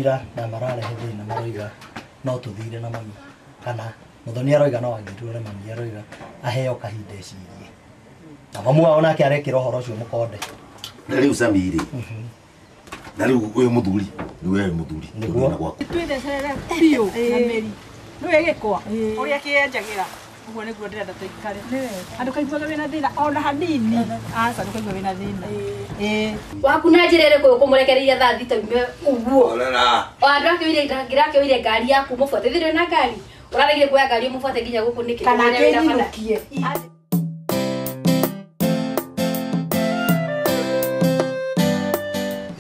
Ira na mararehe thĩna maroiga no tũthire na mami kana Muthoni aroiga no agĩrwo na mami aroiga aheo kahinda ecirie na mamu wao nake arekĩra ũhoro ũcio mũkonde. Na rĩu Samiri na rĩu ũyũ mũthuri rĩu we mũthuri nĩguo gwaku twĩthecerere biũ na mĩri nĩwe gĩkwa ũrĩa kĩenjagĩra ũguo nĩguo ndĩrenda tũikare andũ kaiguaga wĩna thĩna ona hanini aca ndũkaigua wĩna thĩna. Waku na njĩra ĩrĩkũ ũkũmũrekereria thaa thita ume ũguo o andũ akĩoire ngari yaku mũbuate thĩrĩ na ngari ũraregire kuoya ngari ũmũbuate nginya gũkũ nĩkĩ kana akĩnyinũkie.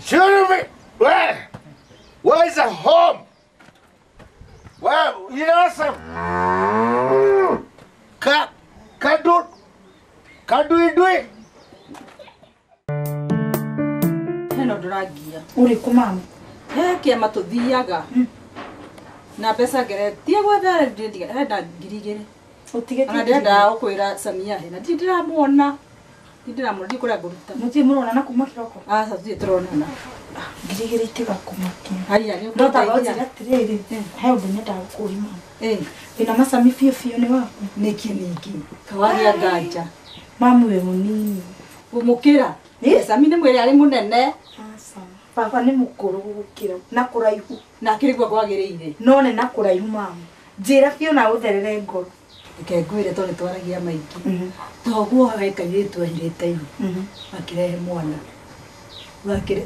Shoot me! Where? Where is the home? Well, you know some. Can do it, do it. Heno ndũrangia. Ũrĩkũ mami? He kĩama tũthiaga. Na mbeca ngeretie gwetha ndĩrenda 2,000. Ũtigĩte. Ona ndĩrenda gũkwĩra Samia he na ndirĩ ndĩramuona. Ndĩramũra ndikũrĩa kũrĩa ngũruta. Mũtirĩ mũronana kuma kĩroko? Aca tũtirĩ tũronana. 2,000 itigakumakia. Haiya nĩ No ta ũnjĩre atĩrĩrĩ, he ũndũ nyendaga gũkũria mama. Wĩna macami biũ biũ nĩ waku? Nĩkĩ ningĩ? Kawagĩa nganja. Mamu wĩ mũnini. Gũmũkĩra? Sami nĩ mwĩrĩ arĩ mũnene. Aca. Baba nĩ mũkũrũ gũgũkĩra na kũraihu. Na akĩrĩ guo kwagĩrĩire. No nĩ na kũraihu mamu. Njĩra biũ na ũtherere ngoro. Reke ngwĩre tondũ nĩtwaragia maingĩ. Toguo he kairĩtu ahirĩte ihu. Akĩrehe mwana.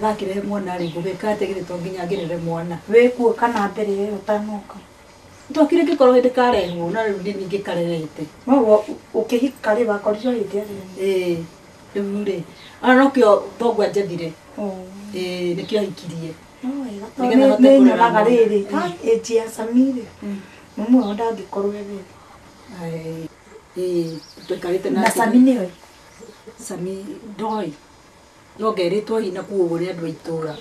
Gakĩrehe mwana rĩ ngũgĩka atĩa githĩ to nginya ngĩrere mwana. Wĩkuo kana mbere ĩyo ũtanoka? Twakire ngĩkorwo hĩndĩ karehwo na rĩu nĩ ningĩ karerete. Noguo ũkĩhika rĩ wakorirwo hĩndĩ ĩrĩa? Ĩĩ. Rĩu rĩ ona nokĩo thoguo anjethire. Ĩĩ nĩkĩo ahikirie. No wega tondũ nĩ nyonaga rĩrĩ ĩnji ya Sami rĩ mamu wao ndangĩkorwo e wega. Ĩĩ tũikarĩte na Sami nĩoĩ? Sami ndoĩ. No ngerĩtwo hihi na kuo ũguo nĩ andũ a itũũra.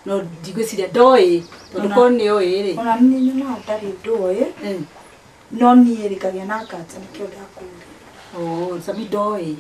No ndigwĩciria ndoĩ tondũ korwo nĩoĩ rĩ. Ona niĩ nyonaga ndarĩ ndoĩ. No niĩ rĩ ngagĩa na nganja nĩkĩo ndakũria. Oh, Sami ndoĩ.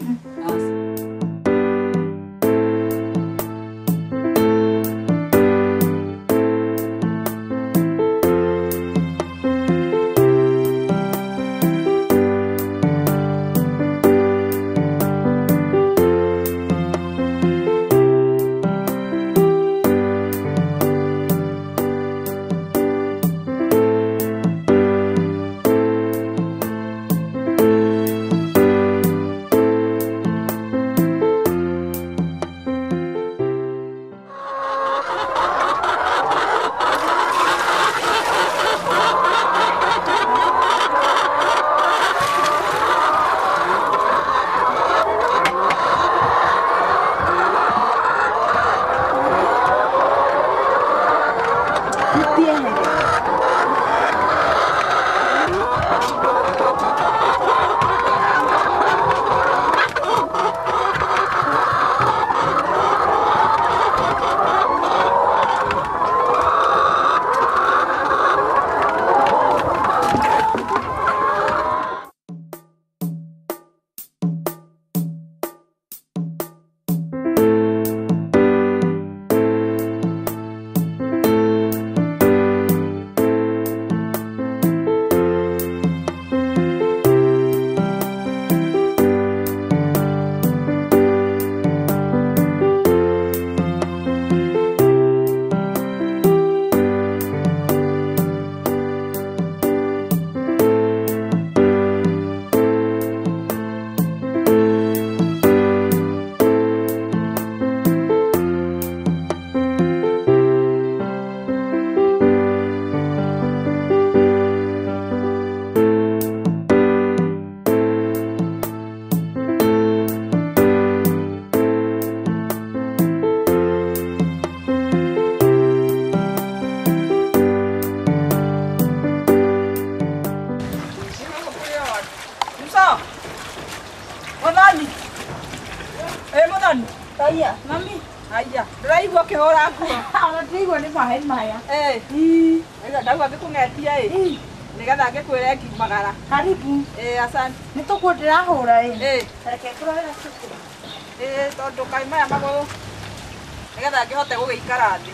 Haya, mami. Haya, ndĩraigua ũkĩhũra nguo. Ona ndĩraigua nĩ maĩ maya. Eh. Ndaigua ngĩkũng'etia ĩ. Nĩgetha ngĩkwĩre ngiumagara. Karibu. Eh, asante. Nĩ tũkuo ndĩrahũra ĩ. Eh. Reke ngũrorere cuku. Eh, tondũ kaĩ maya magũrũ nĩgetha ngĩhote gũgĩikara thĩ.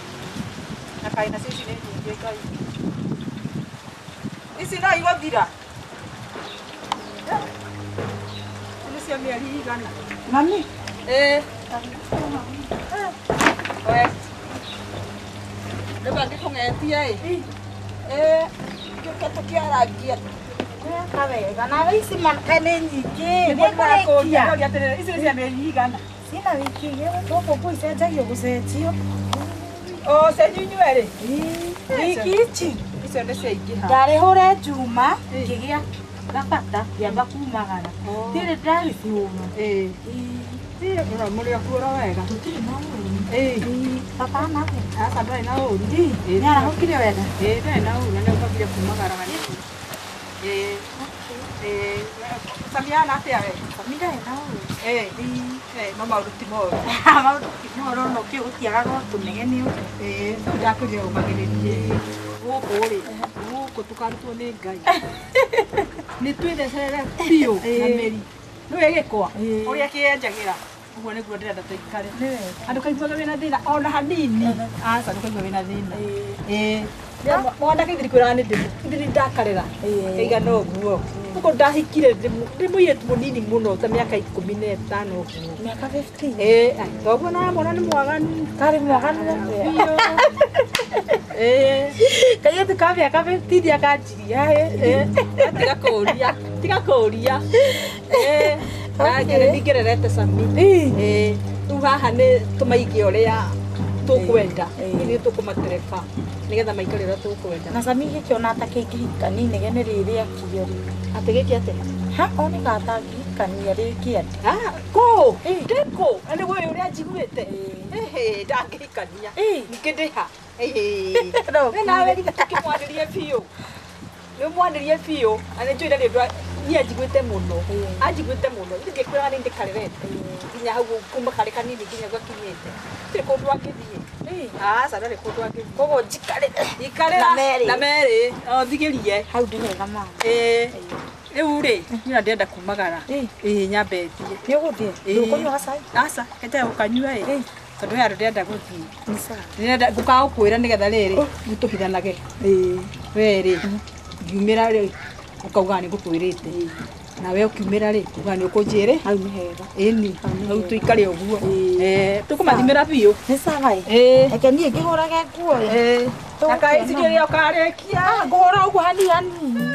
Na kaĩ nacio ici nĩ Maingĩ Ngai. Ici no igũthira. Nĩ cia mĩeri igana. Mami. Oe. Rĩu angĩkũng'etia ĩ. Gĩũke tũkĩarangia. Weka wega na ici maka nĩ nyingĩ. Nĩguo ndĩrakũria atĩrĩrĩ, ici nĩ cia mĩeri igana. Cina wiki igĩrĩ gũkũ ngui icenjagio gũcenjio. O cenjio inyuerĩ? Wiki ici. Icio nĩ ciaingĩha. Ndarĩhũre Juma ngĩgĩa gabata ngĩamba kumagara. Ndirĩ ndarĩciũma. Ĩĩ. Mũrĩ okuo wega. Tũtirĩ na ũru. Baba nake. Aca ndarĩ na ũru. Nĩ arahũkire wega. Ĩĩ ndarĩ na ũru na nĩ ũbangire kumagara hanini. Sami ahana atĩa we? Sami ndarĩ na ũru. No maũndũ ti moru. Maũndũ ti moru no kĩ gũtiagaga o tũnegene ũguo. Rĩu ndakwĩrire ũmagĩrĩrie. Gũkũ rĩ, gũkũ tũkarutwo nĩ Ngai. Nĩ twĩthecerere biũ na mĩri. Nĩũĩ gĩkwa ũrĩa kĩenjagĩra. Ũguo nĩguo ndĩrenda tũikare. Andũ kaiguaga wĩna thĩna ona hanini. Aca ndũkaigua wĩna thĩna. Mwanake ithe ndikwĩraga nĩ ndĩ ndakarera kaigana ũguo. Ũguo ndahikire ndĩ mũirĩtu mũnini mũno ta mĩaka 15 ũguo. Mĩaka 15? Toguo na mwana nĩ mwaganu. Karĩ mwaganu atĩa? Kairĩtu ka mĩaka 15 akanjiria ĩ. Tiga kũũria, tiga kũũria. Ningĩrerete Sami. Rĩu haha nĩ tũmaige ũrĩa tũkwenda. Ithuĩ tũkũmatereba nĩgetha maikare ũrĩa tũkwenda. Na Sami gĩkĩona ta kĩngĩhikania inegene rĩrĩ akio rĩ. Atĩ gĩkĩ atĩa? Ha onekaga ta angĩhikania rĩngĩ atĩ. Kũ? Ndĩkũ? Na nĩguo ũyũ ũrĩa njiguĩte? Ndangĩhikania. Ningĩ ndĩ ha? We nawe githĩ tũkĩmwarĩrie biũ. Nĩ ũmwarĩrie biũ na nĩ njũĩ ndarĩ ũndũ niĩ anjiguĩte mũno. Anjiguĩte mũno. Ithe ngĩkwĩraga nĩ ndĩkarerete. Nginya hau kuma karĩ kanini nginya gakinyĩte. Gũtirĩ kũndũ angĩthiĩ. Aca ndarĩ kũndũ angĩthiĩ. Koguo njikarĩre. Ikarĩra na merĩ. O thigĩrie. Hau ndĩ wega mama. Rĩu rĩ, niĩ ndĩrenda kumagara. Nyambe thiĩ. Nĩ ũgũthiĩ? Ndũkũnyua gacai? Aca, reke gũkanyua ĩ. Tondũ he handũ ndĩrenda gũthiĩ. Nĩ sawa. Ndĩrenda ngũkaga gũkwĩra nĩgetha rĩrĩ, tũhithanage. We rĩ, ngiumĩra rĩ, ũkauga nĩ ngũkwĩrĩte. Nawe ũkiumĩra rĩ, uga nĩ ũkũnjĩre. Hau nĩ hega. Ĩni, hau tũikare ũguo. Tũkũmathimĩra biũ. Nĩ sawa ĩ. Reke niĩ ngĩhũrage nguo ĩ. Na kaĩ ici rĩrĩa ũkarĩkia. Ngũhũra ũguo hanini hanini.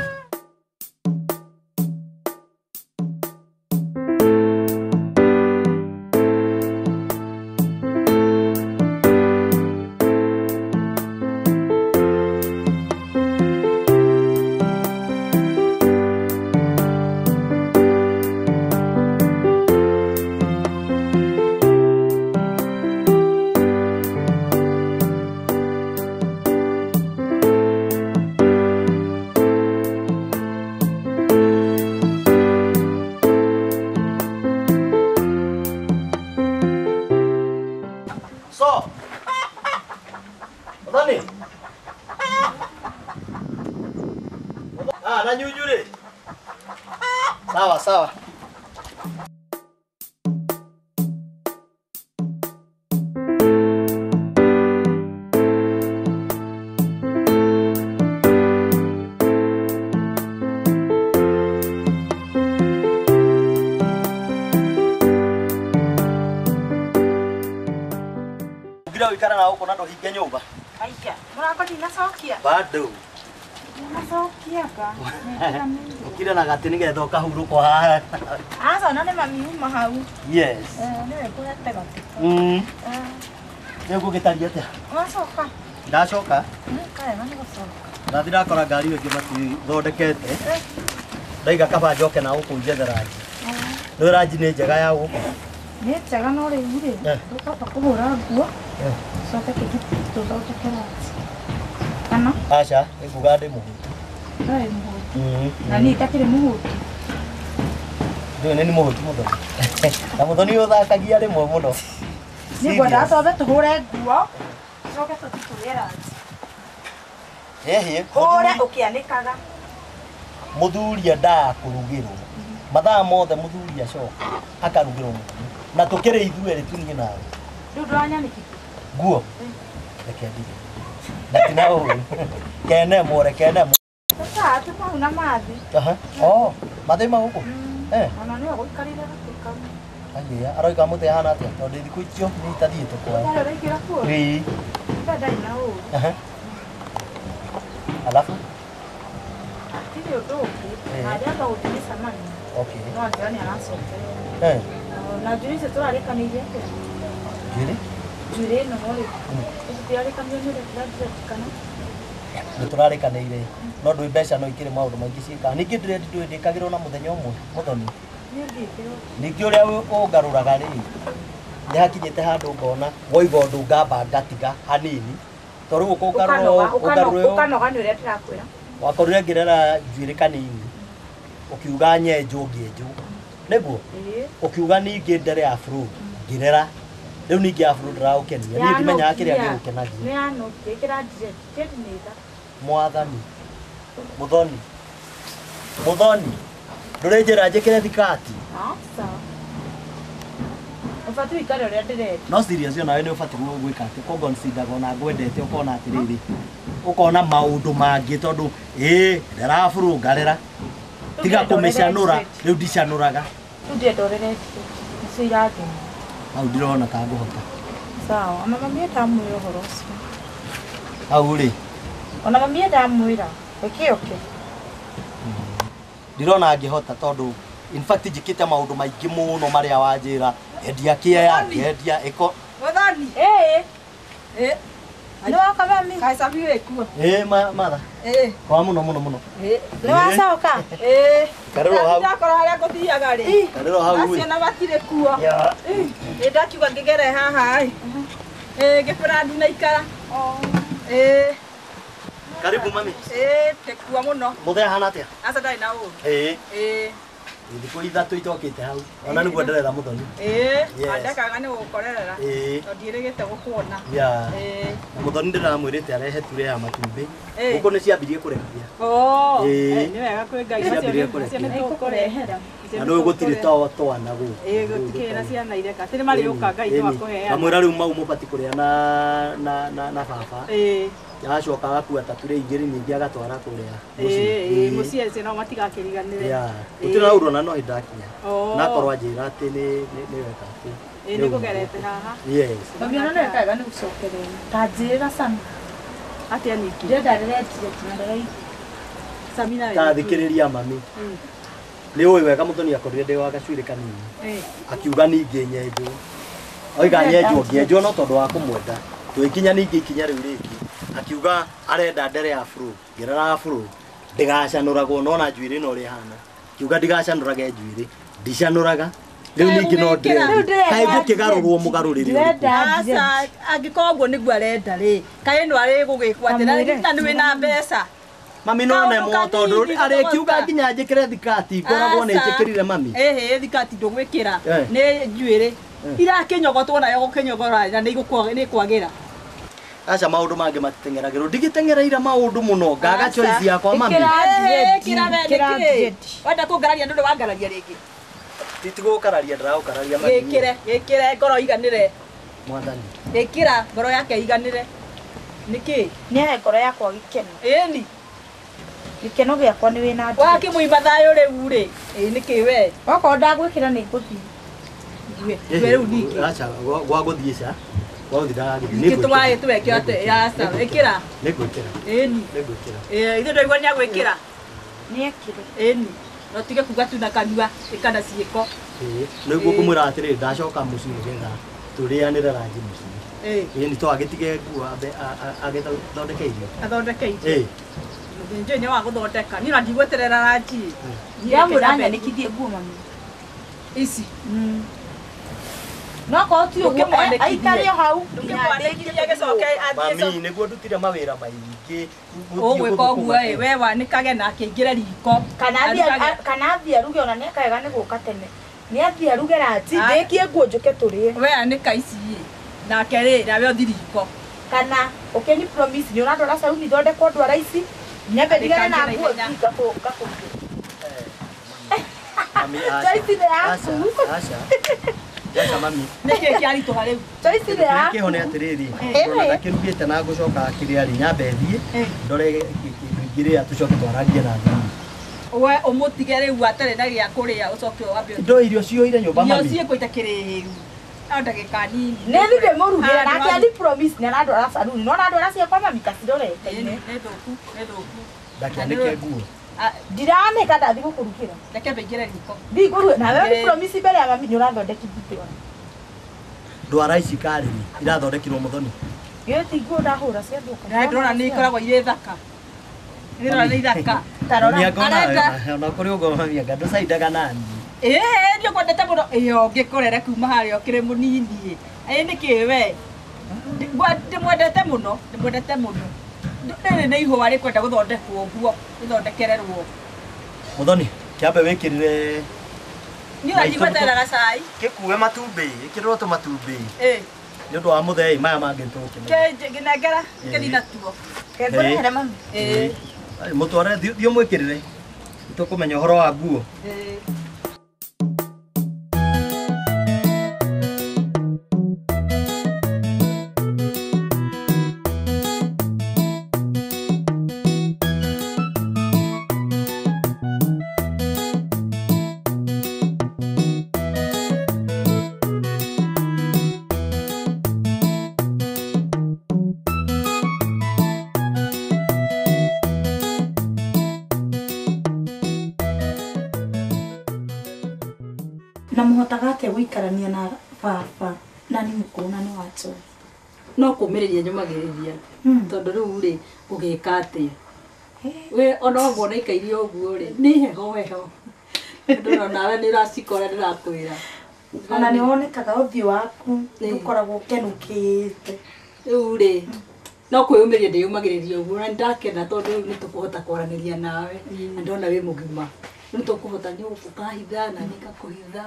Na nyunyu rĩ. Sawa sawa. Ugira wikara na huko na ndohinge nyumba. Aija, mũrango ndinacokia. Bado. Ndinacokia ka. Ukira na gatĩ nĩgetha ũkahurũkwo haha. Aca ona nĩ mami uma hau. Yes. Nĩwe ngũhete gatĩ. Rĩu ngũgĩtaria atĩa? Wacoka. Ndacoka. Kaega nĩ gũcoka. Ndathi ndakora ngari ĩyo ĩngĩ matithondekete. Ndaiga kaba njoke na gũkũ njethe rangi. Nĩ rangi nĩ njega ya gũkũ. Nĩ njega no rĩu rĩ, tũkamba kũhũra nguo. Coke tũthondeke rangi. Kana? Aca, nĩnguga ndĩ mũhũtu. Ndũrĩ mũhũtu. Na niĩ itakĩrĩ mũhũtu. Ndũĩ nĩ mũhũtu Mũthoni. Na Mũthoni ũthakagia rĩmwe mũno. Niĩ ngwendaga twambe tũhũre nguo, tũcoke tũthiĩ tũrĩe ranji. Hũre ũkĩanĩkaga. Mũthuri endaga kũrugĩrwo. Mathaa mothe mũthuri acoka akarugĩrwo mũthuri. Na tũkĩrĩ ithuerĩ tu niĩ nawe. Rĩu ndũranyanĩkithia? Nguo? Reke ndige. Na tina ũru. Kene more kene. Sasa tukauna mathi. Aha. Oh, mathi ma gũkũ. Eh. Ona nĩwe gũikarire gatĩ kau. Aia, aroiga mũtĩ hana atĩa? Tondũ thikũ icio nĩ itathiĩte kwao. Ndarĩ ũraingĩra kuo? Ĩĩ. Ndarĩ na ũru. Aha. Alafu? Hatirĩ ũndũ ũngĩ. Na ndĩamba gũthiĩ mĩcemanio. Okay. No anjĩra nĩ aracokerera. Eh. Na njuĩrĩ icio tũrarĩkanĩire atĩa? Njuĩrĩ? Njuĩrĩ ĩno rĩ, tũtirarĩkanĩire nĩ ũrekĩra dread kana? Nĩ tũrarĩkanĩire. No ndũĩ mbeca no ikĩrĩ maũndũ maingĩ ciĩkaga. Ningĩ dread ndũĩ ndĩkagĩrwo na mũthenya ũmwe, mũthoni. Ningĩ ũrĩa ũngarũraga rĩ, nĩ hakinyĩte handũ ngona woiga ũndũ ngamba ngatiga hanini. Tondũ rĩu ũkũngarũra ũkanoga nĩ ũrĩa ndĩrakwĩra. Wakorire ngĩrera njuĩrĩ kanini, ũkiuga nyenjwo ngĩenjwo. Nĩguo? Ũkiuga ningĩ ndere afro ngĩrera. Rĩu ningĩ afro ndĩraũkenia. Niĩ ndimenyaga kĩrĩa gĩgũkenagia. Nĩ yanũkia, ĩkĩra dread. Dread nĩ thaka. Mwathani. Mũthoni. Mũthoni. Ndũrĩ njĩra njĩkĩre thikati. Aca. Ũbatiĩ ũikare ũrĩa ndĩrenda. No serious yo nawe nĩ ũbatiĩ gwĩka atĩ kũconsider ona ngwendete ũkona atĩrĩrĩ. Ũkona maũndũ mangĩ tondũ ĩĩ ndera afro ngarera. Tiga kũmĩcanũra, rĩu ndicanũraga. Rĩu ndĩrenda ũrere dread. Nĩcio irangenia. Hau ndirona ta ngũhota. Sawa, ona mami ndamwĩra ũhoro ũcio. Hau rĩ. Ona mami ndamwĩra. Reke oke. Ndirona ngĩhota tondũ in fact njĩkĩte maũndũ maingĩ mũno marĩa wanjĩra endia kĩea ngendia ĩko. Mũthoni. Ĩĩ. Ĩĩ. Nĩ woka mami? Kaĩ Sami wĩ kuo? Ĩĩ matha. Ĩĩ. Kwa mũno mũno mũno. Ĩĩ. Nĩ wacoka? Ĩĩ. Karĩro hau. Ndakora harĩa ngũthiaga rĩ. Karĩro hau. Acio na matirĩ kuo. Ĩĩ ndakiuga ngĩgere haha ĩ. Ĩĩ ngĩbũra ndinaikara. Ĩĩ. Karibu mami. Ĩĩ ndĩkuo mũno. Mũthee hana atĩa? Aca ndarĩ na ũru. Ĩĩ. Ĩĩ. Thikũ ithatũ itokĩte hau. Ona nĩguo ndĩretha mũthoni. Ĩĩ. Andekaga nĩ gũgũkorerera. Ĩĩ. Tondũ ndiĩrĩgĩte gũkuona. Yeah. Ĩĩ. Na mũthoni ndĩramwĩrĩte arehe ture ya matumbĩ. Ngũkũ nĩ ciambirie kũrekia. Oh. Ĩĩ. Nĩ wega kwĩ Ngai. Ciambirie kũrekia. Macio nĩ tũkũrehera. Na nĩ gũtirĩ twana gũkũ. Ĩĩ gũtikĩrĩ na ciana ireka. Atĩ nĩ marĩũka Ngai nĩ wakũheana. Kamwĩra rĩu mau mũbatiĩ kũrĩa na baba. Ĩĩ. Agacoka agakua ta ture igĩrĩ ningĩ agatwara kũrĩa mũciĩ. Ĩĩ mũciĩ acio no matigakĩriganĩre. Yeah. Gũtirĩ na ũru ona no hĩndĩ ndakinya. Na korwo anjĩra atĩ nĩ weka atĩ. Ĩĩ nĩ ngũgerete haha. Yes. Mami ona nĩ wekaga nĩ gũcokerera. Ta njĩra Sami. Atĩa ningĩ? Ndĩrenda rere dread na ndĩraigua. Sami nawe. Ta thikĩrĩria mami. Nĩ ũĩ wega mũthoni akorire ndĩ wa gacuĩrĩ kanini. Akiuga ningĩ nyenjwo. Oiga nyenjwo ngĩenjwo no tondũ wa kũmwenda. Tũgĩkinya ningĩ ikinya rĩu rĩngĩ. Akiuga arenda ndere afro. Ngĩrera afro. Ndigacanũragwo nona njuĩrĩ no ũrĩa ĩhana. Akiuga ndigacanũrage njuĩrĩ. Ndicanũraga. Rĩu ningĩ no ndĩrenda. Kaĩ ngũkĩgarũrwo mũgarũrĩre ũrĩkũ? Aca angĩkorwo ũguo nĩguo arenda rĩ. Kaĩ no arĩ gũgĩkwo atĩ na nĩ wĩna mbeca. Mami no nemwo tondũ arĩkiuga nginya njĩkĩre thikati ngoragwo nĩ njĩkĩrire mami. Ĩhĩ thikati ndũgwĩkĩra nĩ njuĩrĩ. Irakĩnyogotwo nayo gũkĩnyogora na nĩ kwagĩra. Aca maũndũ mangĩ matiteng'eragĩrwo. Ndigĩteng'ereire maũndũ mũno ngaga choice yakwa mami. Ĩkĩra we nĩkĩ? Wenda kũngararia ndũrĩ wangararia rĩngĩ. Titigũkararia ndĩragũkararia mami. Gĩkĩre, gĩkĩre ngoro iganĩre. Mwathani. Ĩkĩra ngoro yake iganĩre. Nĩkĩ? Nĩ ahe ngoro yakwa gĩkeno. Ĩni. Gĩkeno gĩakwa nĩ wĩna dread. Wakĩmũima thayũ rĩu rĩ. Ĩ nĩkĩ we? Okorwo ndagwĩkĩra nĩ ngũthiĩ. Ngue rĩu ningĩ. Aca gwa gũthiĩ ca. Gwa gũthiĩ ndagagĩthiĩ. Ningĩ twaĩ tweke atĩ aca ĩkĩra. Nĩ ngwĩkĩra. Ĩni. Nĩ ngwĩkĩra. Ĩ ithuĩ ndaigua nĩ agwĩkĩra. Nĩ ekĩre. Ĩni. No tige kuga tu na kanua ĩka na ciĩko. Ĩĩ. Nĩguo ngũmwĩra atĩrĩrĩ ndacoka mũciĩ nĩgetha tũrĩanĩre ranji mũciĩ. Ĩĩ. Ĩni to agĩtige nguo ambe agĩthondeke irio. Athondeke irio. Ĩĩ. Mũthĩnjĩ nĩ wa gũthondeka. Niĩ ona ndigweterera ranji. Ndĩramwĩra nyanĩkithie nguo mami. Ici. No korwo ti ũguo aikare o hau. Ndũkĩmwandĩkithie agĩcoke athiĩ. Mami nĩguo ndutire mawĩra maingĩ. Ũgwĩka ũguo ĩ we wanĩkage nake aingĩre riko. Kana athiĩ aruge ona nĩekawega nĩ gũka tene. Nĩ athiĩ aruge ranji ndĩkie nguo njũke tũrĩe. We anĩka ici ĩ nake rĩ nawe ũthiĩ riko. Kana ũkĩni promise nĩ ũrandwara caruni thondekwo ndwara ici nyambe ndigane na nguo ngakũruge. Mami aca. Choice nĩ yaku. Aca. Aca mami. Nĩkĩ kĩaritũha rĩu? Choice ile ya. Kĩho nĩ atĩrĩrĩ. Ndona kĩrugĩte na ngũcoka kĩrĩa rĩ nyambe thiĩ. Ndore kĩndũ ingĩrĩa tũcoke twaragie na thuri. We ũmũtige rĩu atarĩ na gĩa kũrĩa ũcoke wambe. Ndo irio ciyũire nyũmba mami. Irio ciĩkũita kĩrĩu. No ndagĩka nini. Nĩ thiĩ mũrugĩre nake andi promise nĩ arandwara saruni. No arandwara cia kwa mami tacirorete. Nĩ thũku, nĩ thũku. Ndakĩanĩke nguo. Ndiranĩka ndathi gũkũrugĩra. Reke mbingĩre riko. Ndikũruga nawe ni promise mbere ya mami nĩ ũrathondekithia. Ndwara ici karĩ irathondekirwo Muthoni. Gĩti nguo ndahũra ciathũka. Na ndĩrona nĩ ikoragwo irĩ thaka. Ndĩrona nĩ ithaka. Tarora. Ona kũrĩ ũguo mami anga ndũcaindaga nani. Ĩĩ nĩ ũkwendete mũno. Ĩyo ngĩkũrere kuma harĩa ũkĩrĩ mũnini. Ĩĩ nĩkĩ we? Ndĩmwendete mũno, ndĩmwendete mũno. Rĩrĩ nĩ ihũa rĩkwenda gũthondekwo ũguo, rĩthondekererwo. Muthoni, kĩambe wĩkĩrĩre. Niĩ ũrathiĩ gweterera gacai. Gĩkue matumbĩ, ĩkĩrĩrwo tũmatumbĩ. Ĩĩ. Nĩ ũndũ wa mũthei maya mangĩ nĩtũgũkĩmenya. Ngĩnengera, ngĩthiĩ natuo. Ngũrehere mami. Ĩĩ. Mũtware thiĩ ũmwĩkĩrĩre. Nĩtũkũmenya ũhoro wa nguo. Ĩĩ. Na mũhotaga atĩa gũikarania na baba na nĩ mũkũrũ na nĩ wa njohi? No kũmĩrĩria nyũmagĩrĩria tondũ rĩu rĩ ũgĩka atĩa we ona ũguo naikaire ũguo rĩ nĩ heho heho ndona nawe nĩ ũracikora ndĩrakwĩra ona nĩ wonekaga ũthiũ waku ũkoragwo ũkenũkĩte rĩu rĩ no kwĩyũmĩria ndĩyũmagĩrĩria ũguo na nĩndakena tondũ rĩu nĩtũkũhota kwaranĩria nawe na ndona wĩ mũgima rĩu nĩtũkũhota nĩ ũkahitha na niĩ ngakũhitha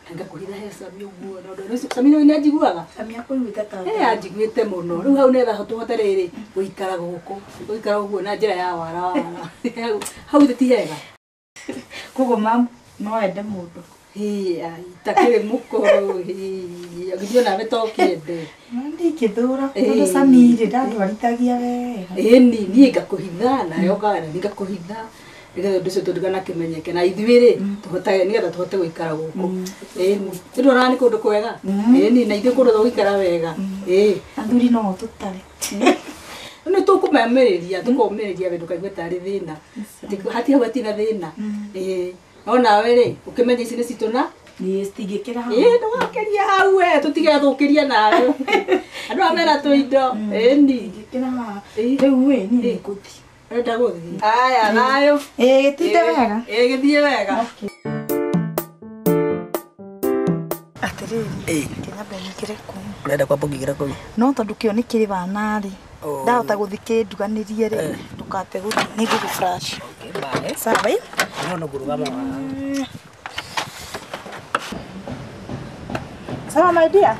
na ngakũhitha he Sami ũguo na ũndũ ũcio Sami nĩ anjiguaga Sami akũiguĩte ta anjiguĩte mũno rĩu hau nĩgetha tũhote rĩrĩ gũikara gũkũ gũikara ũguo na njĩra ya wara wara hau ithe ti hega koguo mamu no ende mũndũ takĩrĩ mũkũrũ githĩ onawe to kĩende ndingĩthũra tondũ Sami rĩ ndandwarithagia wega ĩni niĩ ngakũhitha nawe ũkaga na niĩ ngakũhitha nĩgetha ũndũ ũcio tũtikanakĩmenyeke na ithuĩ rĩ tũhotage nĩgetha tũhote gũikara gũkũ ĩni nĩndĩronaga nĩ kũndũ kwega ĩni na ithuĩ kũndũ tũgũikara wega ĩĩ athuri no tũtare nĩ tũkũmamĩrĩria tũkomĩrĩria we ndũkaigue tarĩ thĩna hati hau hatirĩ na thĩna ĩĩ no nawe rĩ ũkĩmenye ici nĩ citũ na niĩ citingĩkĩra hau ĩĩ ndũgakĩrie hau we tũtigathũkĩria nawe andũ aya mena tũindo ĩni ingĩkĩra haha rĩu ĩ niĩ nĩngũthiĩ ũrenda gũthiĩ aya thayũ ĩĩ gĩtinde wega ĩĩ gĩthiĩ wega atĩrĩrĩ kĩnyambe nyingĩre kũu ũrenda kwamba ũngĩingĩra kũu no tondũ kĩo nĩ kĩrĩ bana rĩ ndahota gũthiĩ kĩnduganĩrie rĩ ndũkate gũthiĩ nĩ ngũgũ flash sawa ĩ no no ngũrũgama sawa my dear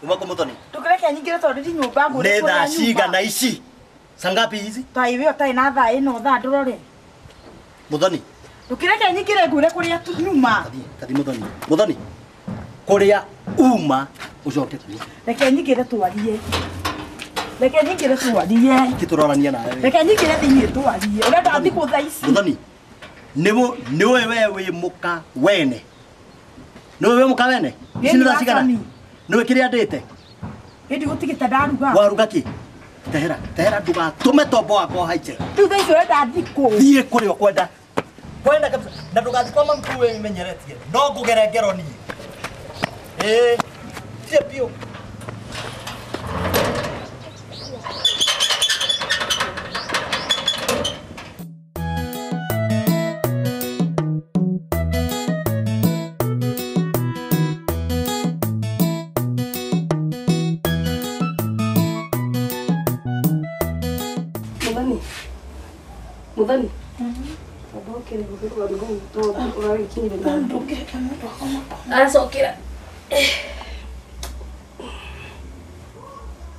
Uma kwa Muthoni. Ndũkĩreke nyingĩre tondũ ndi nyũmba ngũrĩ Nĩ thaa cigana ici? Saa ngapi hizi? Ta iwe ũtarĩ na thaa ĩno thaa ndũrore. Muthoni. Ndũkĩreke nyingĩre ngũre kũrĩa nyuma. Kathi Muthoni. Muthoni. Kũrĩa uma ũcoke kuo. Reke nyingĩre twarie. Reke nyingĩre twarie. Kĩ tũrorania nawe. Reke nyingĩre thĩinĩ twarie. Ũrenda thiĩ kũ thaa ici? Muthoni. Nĩwe we wĩ mũka wene. Nĩwe wĩ mũka wene? Ici nĩ thaa cigana? Nĩwe kĩrĩa ndĩte? Ĩndi gũtigĩte ndaruga. Waruga kĩ? Tehera, tehera ndũgatũme tombo wakwa ũhaice. Rĩu thaa ici ũrenda thiĩ kũ? Thiĩ kũrĩa ũkwenda. Kwenda kabisa. Na ndũgathiĩ kwa mami kũu wĩmenyeretie. No ngũgere ngero niĩ. Ĩĩ. Thiĩ biũ. Ukire ũrakinyire na acokera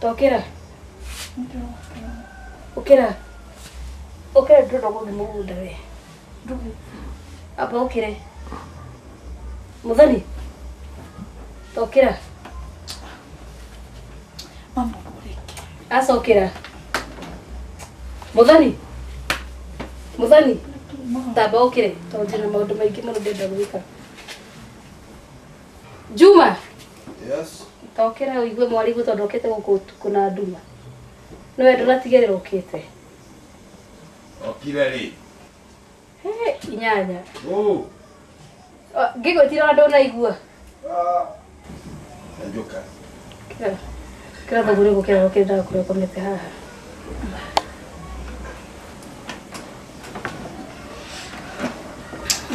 tokera ukira ukira ndũrenda gũthiĩ mũgũnda we amba ukire Muthoni tokera acokera Muthoni Muthoni tamba ukire tondũ ndĩna maũndũ maingĩ mũno ndĩrenda gwĩka. Juma. Yes. Tokera ũigue mwarigũ tondũ ũkĩte gũkũ ũtukũ na nduma. Nĩwe ndũratigĩrĩra ũkĩte. Okire rĩ? He, inyanya. Oh. Ngĩgwĩtira ona ndũnaigua. Njoka. Kĩra. Kĩra thogore gũkĩra gũkĩra ndagakũrĩa ũkomete haha.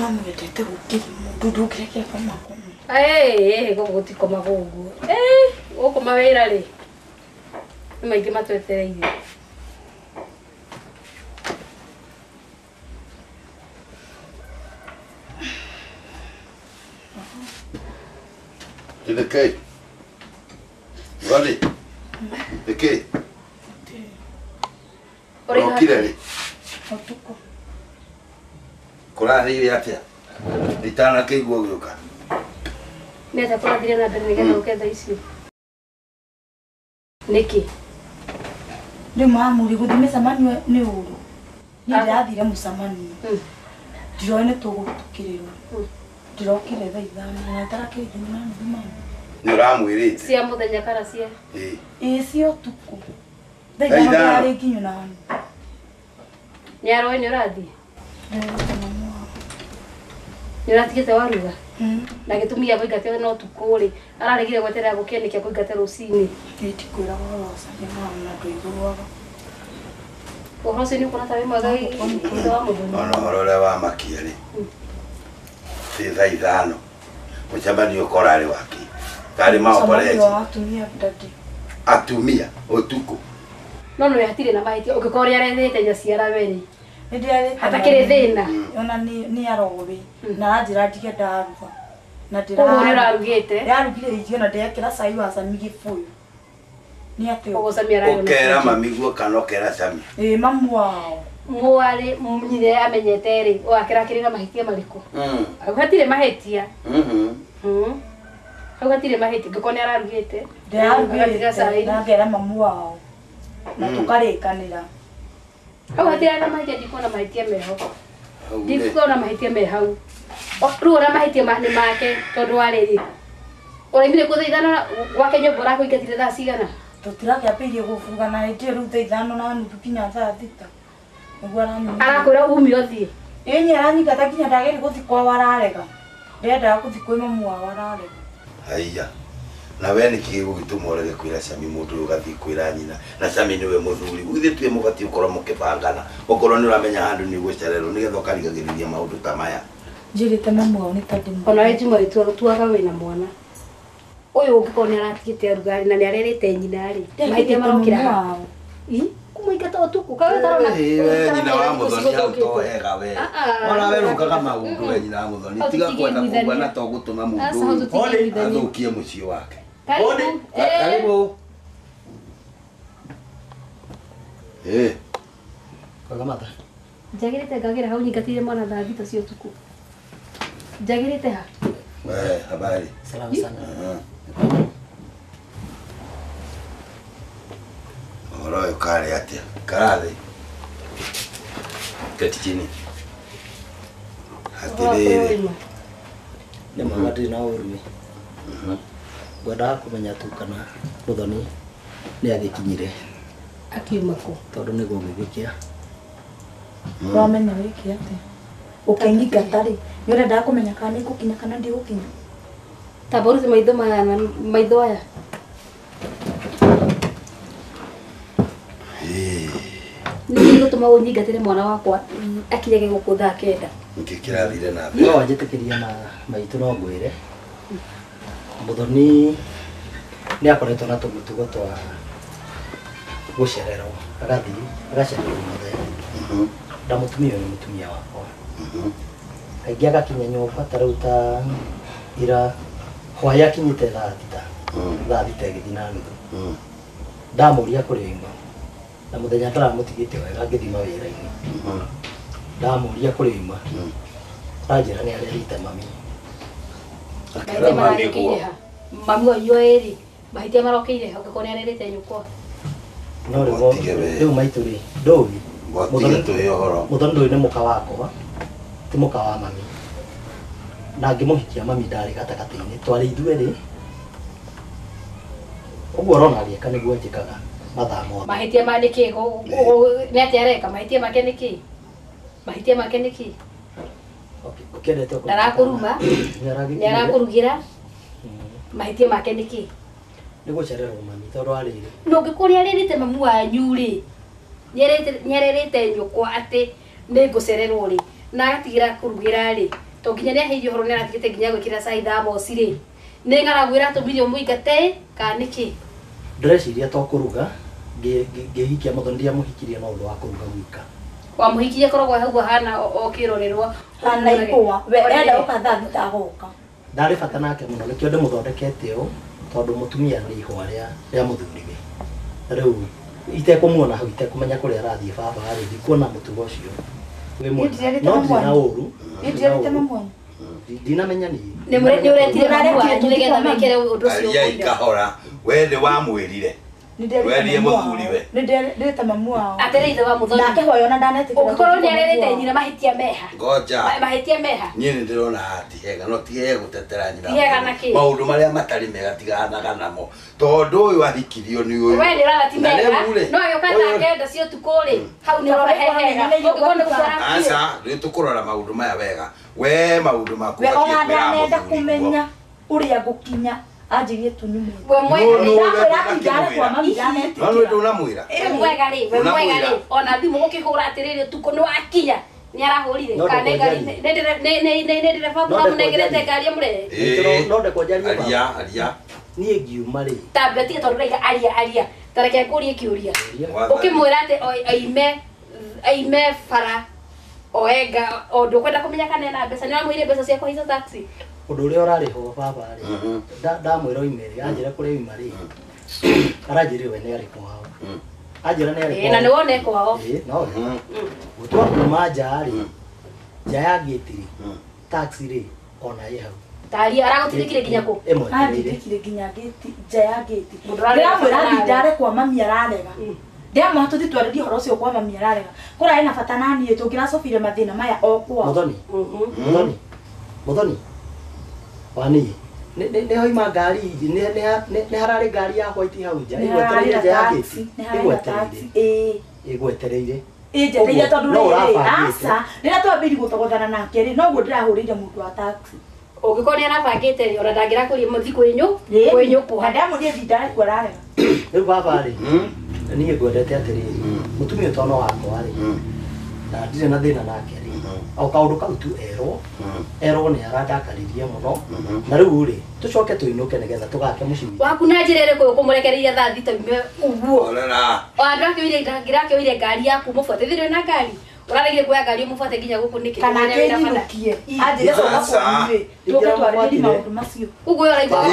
Mama wendete gũkĩria mũndũ ndũngĩreke akoma koma. Ĩĩ gũkũ gũtikomagwo ũguo. Ĩĩ gũkũ mawĩra rĩ nĩ maingĩ matwetereire. Nĩkĩ? Rani. Nĩkĩ? Ũrokire rĩ? Ũtukũ. Kũrathire atĩa? Itanakĩigua ũgĩũka. Nĩ atĩa kũrathire na mbere nĩgetha ũke thaa ici? Nĩkĩ? Rĩu mamu rĩ gũthiĩ mĩcemanio nĩ ũru. Niĩ ndĩrathire mũcemanio. Ndiroĩ nĩ tũgũtukĩrĩrwo. Ndĩrokire thaa 5 na itarakĩrĩ nginya na nuthu mamu. Nĩ ũramwĩrĩte? Cia mũthenya kana cia? Ĩĩ. Ĩĩ cia ũtukũ. Thaa 5 ndĩrarĩ nginyu na nuthu. Nĩ aroĩ nĩ ũrathiĩ? Ndĩrerĩte mamu wao. Nĩ ũratigĩte waruga? Na gĩtũmi gĩa kũingata na ũtukũ rĩ, araregire gweterera gũkĩe nĩkĩ akũingate rũcinĩ? Niĩ ndikwĩraga ũhoro ũcio mamu na ndũiguaga. Ũhoro ũcio nĩ ũkuona ta wĩ mwega ithe wa Mũthoni? Ona ũhoro ũrĩa wa makia rĩ, ti thaa 5 mũcemanio ũkorarĩ wake karĩ maokoreji Mũcemanio wa atumia daddy. Atumia ũtukũ. No nĩ hatirĩ na mahĩtia ũngĩkorwo ũrĩa arethete nyaciara we rĩ. Nĩ ndĩrarĩte hatakĩrĩ thĩna. Ona nĩ aroĩ na aranjĩra ndige ndaruga. Na ndĩra Ũguo nĩ ũrarugĩte? Ndĩrarugire irio na ndĩrekĩra cai wa cami gĩbũyũ. Nĩ atĩ Ũguo cami ararĩ Ũkera mami guo kana ũkera cami? Ĩĩ mamu wao. Mwarĩ nyina amenyete rĩ, wakĩra akĩrĩ na mahĩtia marĩkũ? Hau hatirĩ mahĩtia. Hau hatirĩ mahĩtia ngĩkorwo nĩ ararugĩte. Ndĩrarugĩte na ngera mamu wao. Na tũkarĩkanĩra. Hau hatirĩ na mahĩtia ndikuona mahĩtia meho. Ndikuona mahĩtia me hau. Rĩu ona mahĩtia nĩ make tondũ wa rĩrĩ. Ũraimire kũ thaa 5 gwake nyũmba ũrakũingatire thaa cigana? Tũtirakĩambĩrĩirie gũburugana hĩndĩ ĩyo rĩu thaa 5 na nuthu nginya thaa 6. Nĩguo aranyingata. Arakwĩra ume ũthiĩ? Ĩĩ niĩ aranyingata nginya ndageria gũthiĩ kwao ararega. Ndendaga gũthiĩ kwĩ mamu wao ararega. Haiya. Na we nĩkĩ gĩgũgĩtũma ũrege kwĩra cami mũndũ ũyũ ũgathiĩ kwĩra nyina na cami nĩwe mũthuri. Ithuĩ tuĩ mũbatiĩ gũkorwo mũkĩbangana. Okorwo nĩ ũramenya handũ nĩ ũgũcererwo nĩgetha ũkarigagĩrĩria maũndũ ta maya. Njĩrĩte mamu wao nĩ ta ndĩmũ. Ona we Juma tuaga wĩna mwana. Ũyũ ũngĩkorwo nĩ aratigĩte arugarĩ na nĩ arerĩte nyina rĩ. Mahĩtia marokĩra ha? Ĩ? Kũmũingata ũtukũ kawe tarona. Ĩĩ we nyina wa Mũthoni hau to wega we. Ona we rũkaga maũndũ we nyina wa Mũthoni. Tiga kwenda kũgua na to gũtũma mũndũ ũyũ athũkie mũciĩ wake. Karibu. Karibu. Ĩĩ. Kwega matha. Njagĩrĩte ngagĩra hau nyingatĩire mwana thaa 6 cia ũtukũ. Njagĩrĩte ha? We, habari. Salama sana. Ũhoro ũyũ karĩ atĩa? Karathĩ. Keti chini. Atĩrĩrĩ. Nĩ mwega ndirĩ na ũru. Ngwendaga kũmenya tu kana Mũthoni nĩ agĩkinyire. Akiuma kũ? Tondũ nĩ gũgĩgĩkĩa. Wamenya wĩke atĩa? Ũkĩnyingata rĩ, nĩ ũrendaga kũmenya kana nĩ ngũkinya kana ndigũkinya? Tamba ũrute maitho maya na maitho aya. Nĩ gĩgũtũma ũnyingatĩre mwana wakwa akinyage gũkũ thaa 9. Nĩkĩ kĩrathire na mbere? No wanjĩtĩkĩria na maitũ no ngwĩre. Mũthoni nĩ akoretwo na tũmĩtugo twa gũcererwo, agathiĩ agacererwo mũthenya. Na mũtumia ũyũ nĩ mũtumia wakwa. Kaingĩ agakinya nyũmba ta rĩu ta ira hwaĩ akinyĩte thaa thita. Thaa thita ĩgĩthiĩ na nuthu. Ndamũria kũrĩa oima. Na mũthenya ndaramũtigĩte wega ngĩthiĩ mawĩra-inĩ. Ndamũria kũrĩa oima. Aranjĩra nĩ arerĩte mami. Mahĩtia marokĩire ha? Mami wanyu ĩrĩ mahĩtia marokĩire ha ũngĩkorwo nĩ arerĩte nyũkwa? No rĩu maitũ rĩ ndũĩ. Mũthoni ndũĩ nĩ mũka wakwa ti mũka wa mami. Na ngĩmũhikia mami ndarĩ gatagatĩ-inĩ twarĩ ithuerĩ. Ũguo ũrona agĩka nĩguo njĩkaga mathaa mothe. Mahĩtia ma nĩkĩ? Nĩ atĩa areka? Mahĩtia make nĩkĩ? Mahĩtia make nĩkĩ? Ũkĩendete ũkũrugĩra. Ndarakũruma, nĩ arakũrugĩra. Mahĩtia make nĩkĩ? Nĩ gũcererwo mami tondũ wa rĩrĩ. Na ũngĩkorwo nĩ arĩrĩte mamu wanyu rĩ, nĩ arerĩte nyũkwa atĩ nĩ ngũcererwo rĩ, na agatigĩra kũrugĩra rĩ, to nginya nĩ aheire ũhoro nĩ aratigĩte nginya gwĩkĩra cai thamoci rĩ, nĩ ng'aragu ĩratũmire ũmũingate kana nĩkĩ? Ndĩreciria to kũruga ngĩhikia mũthoni ndiamũhikirie na ũndũ wa kũruga gwika. Wamũhikirie koragwo hau hana o kĩrorerwa. Hana ikũa. We enda gũka thaa thita agoka. Ndarĩ bata nake mũno nĩkĩo ndĩmũthondekete ũũ tondũ mũtumia nĩ ihũa rĩa mũthuriwe. Rĩu itekũmuona hau itekũmenya kũrĩa arathiĩ baba rĩ ndikuona mũtugo ũcio wĩ mwega. No ndirĩ na ũru. Ndirĩ na mwana. Ndinamenya niĩ. Nĩ ũretire mamu wanyu nĩgetha mekĩre ũndũ ũcio. Aria ikahora we nĩ wamwĩrire. Werie mũthuriwe. Nĩ ndirĩte mamu wao. Atĩrĩ ithe wa mũthoni. Nake hoyo na ndanetĩkĩra. Ũngĩkorwo nĩ arerĩte nyina mahĩtia meha. Ngoja. Mahĩtia meha. Niĩ nĩ ndĩrona haha ti hega no ti hega gũtetera nyina. Ti hega na kĩ? Maũndũ marĩa matarĩ mega tiganaga namo. Tondũ ũyũ ahikirio nĩ ũyũ. We nĩ ũrona ti mega. No agĩũka thaa kenda cia ũtukũ rĩ, hau nĩ ũrona he hega. Ũngĩkorwo nĩ gũkora. Aca, rĩu tũkũrora maũndũ maya wega. We maũndũ maku We batiĩ ona kwĩra ndanenda mũthuri kũmenya ũrĩa ngũkinya anjĩrie tunyume. We mwega No no ndũnamwĩra. We mwega rĩ, we mwega rĩ. Ona thimũ gũkĩhũra atĩrĩrĩ ũtukũ nĩ wakinya. Nĩ arahũrire. Kana nĩ ngari nĩ ndereba ũramũnengerete ngari ĩmũrehe. No ndekwo njarie baba. Aria aria. Niĩ ngiuma rĩ. Tambia tiga tondũ ũraiga aria aria. Ta reke ngũrie kĩũria. Ũkĩmwĩra atĩ aime bara oenga o ndũkwenda kũmenya kana ena mbeca nĩ ũramũheire mbeca cia kũhaica taxi. Ũndũ ũrĩa ũrarĩhwo baba rĩ ndamwĩra oime rĩ anjĩra kũrĩa oima rĩ aranjĩrire we nĩ arĩ kwao. Anjĩra nĩ arĩ kwao. Na nĩ wona e kwao. No gũtua kuma nja rĩ nja ya gate rĩ taxi rĩ ona ĩ hau. Taria aragũtindĩkire nginya kũ? Andindĩkire nginya gate nja ya gate. Ndĩramwĩra thiĩ ndare kwa mami ararega. Ndĩamwĩra tũthiĩ twarĩrie ũhoro ũcio kwa mami ararega. Kũrarĩ na bata na niĩ tũngĩracobire mathĩna maya o kwao. Mũthoni. Mũthoni. Mũthoni. Wani nĩ hoima ngari nĩ hararĩ ngari ya white hau nja ĩgwetereire nja ya gate ĩgwetereire ĩgwetereire ĩnjeteire tondũ rĩrĩ aca rĩrĩa twambĩrĩirie gũthogothana nake rĩ noguo ndĩrahũrĩire mũndũ wa taxi. Ũngĩkorwo nĩ arabangĩte rĩ ona ndangĩrakũria mũthiĩ kwĩ nyũkwa. Na ndamũria thiĩ ndare kuo ararega. Rĩu baba rĩ niĩ ngwendete atĩrĩrĩ mũtumia ũtono wakwa rĩ na ndirĩ na thĩna nake rĩ o kaũndũ kau tu erwo nĩ arandakaririe mũno na rĩu rĩ tũcoke tũinũke nĩgetha tũgake mũciĩ witũ. Waku na njĩra ĩrĩkũ ũkũmũrekereria thaa thita ume ũguo? Ona ndĩrakĩoire ngari yaku mũbuate thĩrĩ na ngari ũraregire kuoya ngari ũmũbuate nginya gũkũ nĩkĩ? Kana akĩnyinũkie anjĩre coka kwanyu rĩ tũke twarĩrĩrie maũndũ macio. Ũguo ũraigua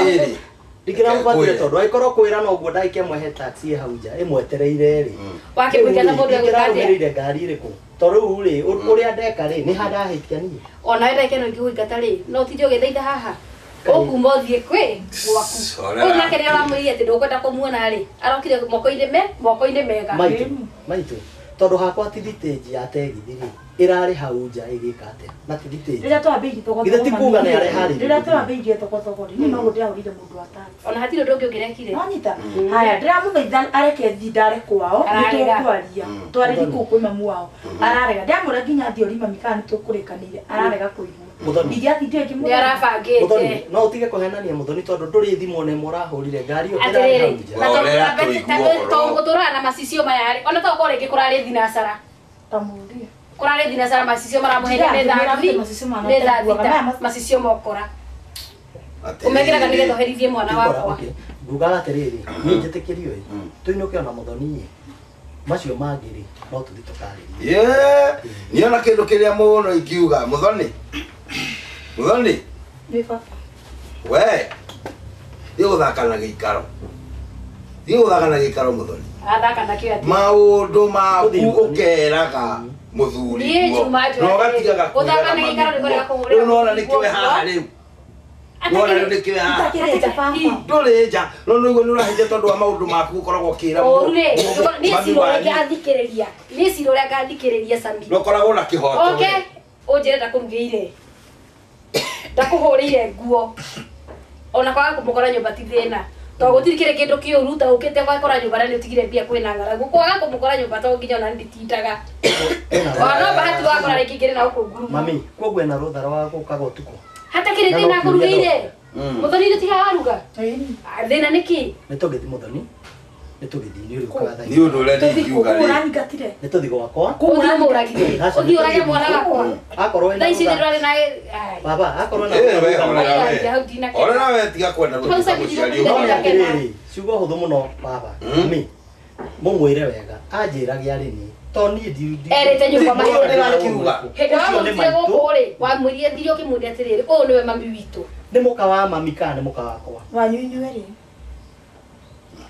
ndingĩramũbuatire tondũ angĩkorwo kwĩra noguo ndagĩka ĩmwe he taxi ĩ hau nja ĩmwetereire rĩ wakĩmũingata mũndũ egwĩka atĩa? Ndingĩrarũmĩrĩire ngari ĩrĩkũ? Tondũ rĩu rĩ ũrĩa ndeka rĩ nĩ ha ndahĩtia niĩ. Ona we ndagĩka ĩno ingĩgũingata rĩ no ũtinde ũgĩthaitha haha ũkuma ũthiĩ kwĩ gwaku. Ũyũ nake nĩ ũramwĩrire atĩ ndũkwenda kũmuona rĩ arokire moko-inĩ mega. Maitũ tondũ hakwa ti thitĩnji ya tegithi rĩ ĩrarĩ hau nja ĩgĩka atĩa na ti thitĩnji. Rĩrĩa twambĩrĩirie thogothogoro Githĩ ti kuga nĩ areharĩirie. Rĩrĩa twambĩrĩirie thogothogoro niĩ noguo ndĩrahũrĩire mũndũ wa taxi. Ona hatirĩ ũndũ ũngĩ ũngĩrekire. Wanyita? Haya ndĩramũthaitha areke thiĩ ndare kwao nĩ tũkwaria twarĩrie kũu kwĩ mamu wao ararega. Ndamwĩra nginya thiĩ ũrie mami kana nĩ tũkũrĩkanĩire ararega kũigua. Ingĩatindire ngĩmũthaitha. Nĩ arabangĩte. Mũthoni no ũtige kũhenania Mũthoni tondũ ndũrĩ thimũ ona ĩmwe ũrahũrire ngari ĩyo ĩrarĩ hau nja. Atĩrĩrĩ tondũ gũtũraga na macicio maya rĩ ona tokorwo rĩngĩ kũrarĩ thinacara. Tamũrie. Kũrarĩ thinacara macicio maramũheria nĩ thaa thita macicio mokora. Ũmekĩraga nĩgetha ũherithie mwana wakwa. Ngugaga atĩrĩrĩ niĩ njĩtĩkĩrio ĩ tũinũke ona Mũthoni ĩ Macio mangĩ rĩ no tũthiĩ tũkarĩrie. Yeah, niĩ ona kĩndũ kĩrĩa mũno ingiuga Muthoni. Muthoni. Nĩ baba. We. Thiĩ gũthaka na gĩikaro. Thiĩ gũthaka na gĩikaro Muthoni. Athaka na kĩo atĩ. Maũndũ maku ũkeraga mũthuri. Niĩ Juma njũĩ. No ũgatigaga Gũthaka na gĩikaro nĩ kũrega kũhũrĩra. Rĩu nĩwona nĩkĩwe haha rĩu. Nĩwona rĩu nĩkĩwe haha. Itakĩrĩ nja baba. Ndũrĩ nja. No nĩguo nĩũrahĩtia tondũ wa maũndũ maku ũkoragwo ũkĩra Ũru rĩ, niĩ cira ũrĩa ngathikĩrĩria. Niĩ cira ũrĩa ngathikĩrĩria Sami. Ndũkoragwo na kĩhoto. Oke, ũnjĩre ndakũrugĩire. Ndakũhũrĩire nguo. Ona kwaga kũmũkora nyũmba ti thĩna. Tondũ gũtirĩ kĩrĩ kĩndũ kĩũru ta ũkĩte gwakora nyũmba na nĩ ũtigire mbia kwĩna ng'aragu. Kwaga kũmũkora nyũmba to nginya ona nditindaga. Ona no bahati wakora rĩngĩ ngĩrĩ na gũkũ ngurumo. Mami, koguo ena rũtha rwa gũkaga ũtukũ. Hatakĩrĩ thĩna akũrugĩire. Muthoni nĩ tiga waruga. Thĩna nĩ kĩ? Nĩ tũgĩthiĩ Muthoni. Nĩ tũgĩthiĩ nĩ ũrĩũkaga thaa. Nĩ ũndũ ũrĩa ndingiuga rĩ. Ũrangatire. Nĩ tũthiĩ gwakwa. Ũthiĩ ũmũragire. Ũthiĩ ũrage mwana wakwa. Akorwo ena Thaa ici rũtha. ndĩrarĩ na Baba, akorwo ena rũtha. Horera we tiga kwenda gũtuĩka mũciari No nĩ atĩrĩrĩ, ciugo hũthũ mũno baba. Mami, mũmwĩre wega. Anjĩrage arĩ niĩ. To niĩ ndi Erĩte nyũmba mahiga. Hĩndĩ wamũrutire gũkũ rĩ, wamwĩrire thiri ũkĩmwĩra atĩrĩrĩ, ũyũ nĩwe mami witũ. Nĩ mũka wa mami kana nĩ mũka wakwa? Wanyu inyuĩ rĩ.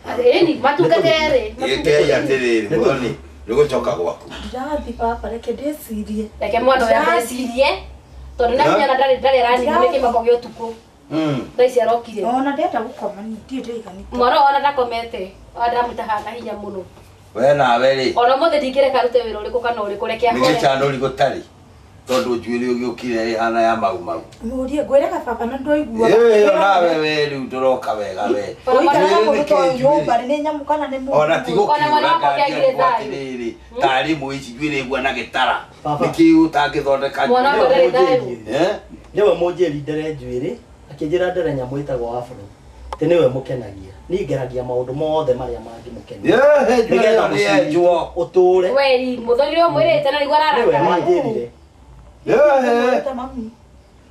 Ĩni, matungate erĩ. Gĩkei atĩrĩrĩ, Muthoni, nĩ gũcoka gwaku. Ndirathiĩ baba, reke ndĩcirie. Reke mwana ũyũ ndecirie. Tondũ na hinya na ndarĩ aranimwo nĩ kĩmako gĩa ũtukũ. Thaa ici arokire. Ona ndenda gũkoma niĩ, ndirĩ ndĩraiganĩte. Mwana ũyũ ona ndakomete, ona ndamũtahaga na hinya mũno. We nawe rĩ. Ona ũmũthĩ ndingĩreka arute wĩra ũrĩkũ kana ũrĩkũ, reke ahore. Nĩ gĩcanũri gũtarĩ. Tondũ njuĩrĩ ũgĩũkire ĩhana ya mau mau. Mũrie ngwĩraga baba na ndwaigua. Ĩyo nawe we rĩu ndũroka wega we. Ũikaraga mũndũ to nyũmba nĩ nyamũ kana nĩ mũndũ. Ona ti gũkiura atĩrĩrĩ tarĩ mũici njuĩrĩ ĩguana gĩtara. Nĩkĩ ũtangĩthondeka Mwana wakwa ndarĩ thayũ. Nĩwe mũnjĩri ndere njuĩrĩ akĩnjĩra ndere nyamũ ĩtagwo afro. Atĩ nĩwe mũkenagia. Niĩ ngeragia maũndũ mothe marĩa mangĩmũkenia. Nĩgetha mũciĩ ũtũre. We ri Muthoni ũrĩa ũmwĩrĩte na nĩguo ararakara. Nĩwe wanjĩrire.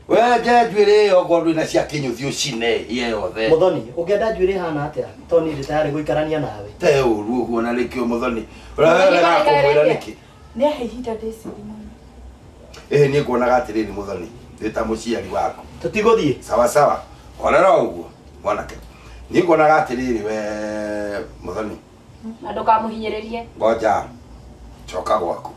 We nje njuĩrĩ ĩyo okorwo ndwĩna cia kĩnyũthi ũcine hie yothe. Muthoni, ũngĩenda njuĩrĩ ĩhana atĩa? Tondũ niĩ ndĩ tayarĩ gũikarania nawe. Te ũru ũguo na nĩkĩo Muthoni. Ũrarega kũmwĩra nĩkĩ? Nĩ ahe ihinda ndĩcirie mami. Ĩhĩ niĩ nguonaga atĩrĩrĩ Muthoni, ndĩ ta mũciari waku. Tũtigũthiĩ. Sawa sawa. Horera ũguo mwanake. Niĩ nguonaga atĩrĩrĩ we Muthoni. Na ndũkamũhinyĩrĩrie. Ngoja. Coka gwaku.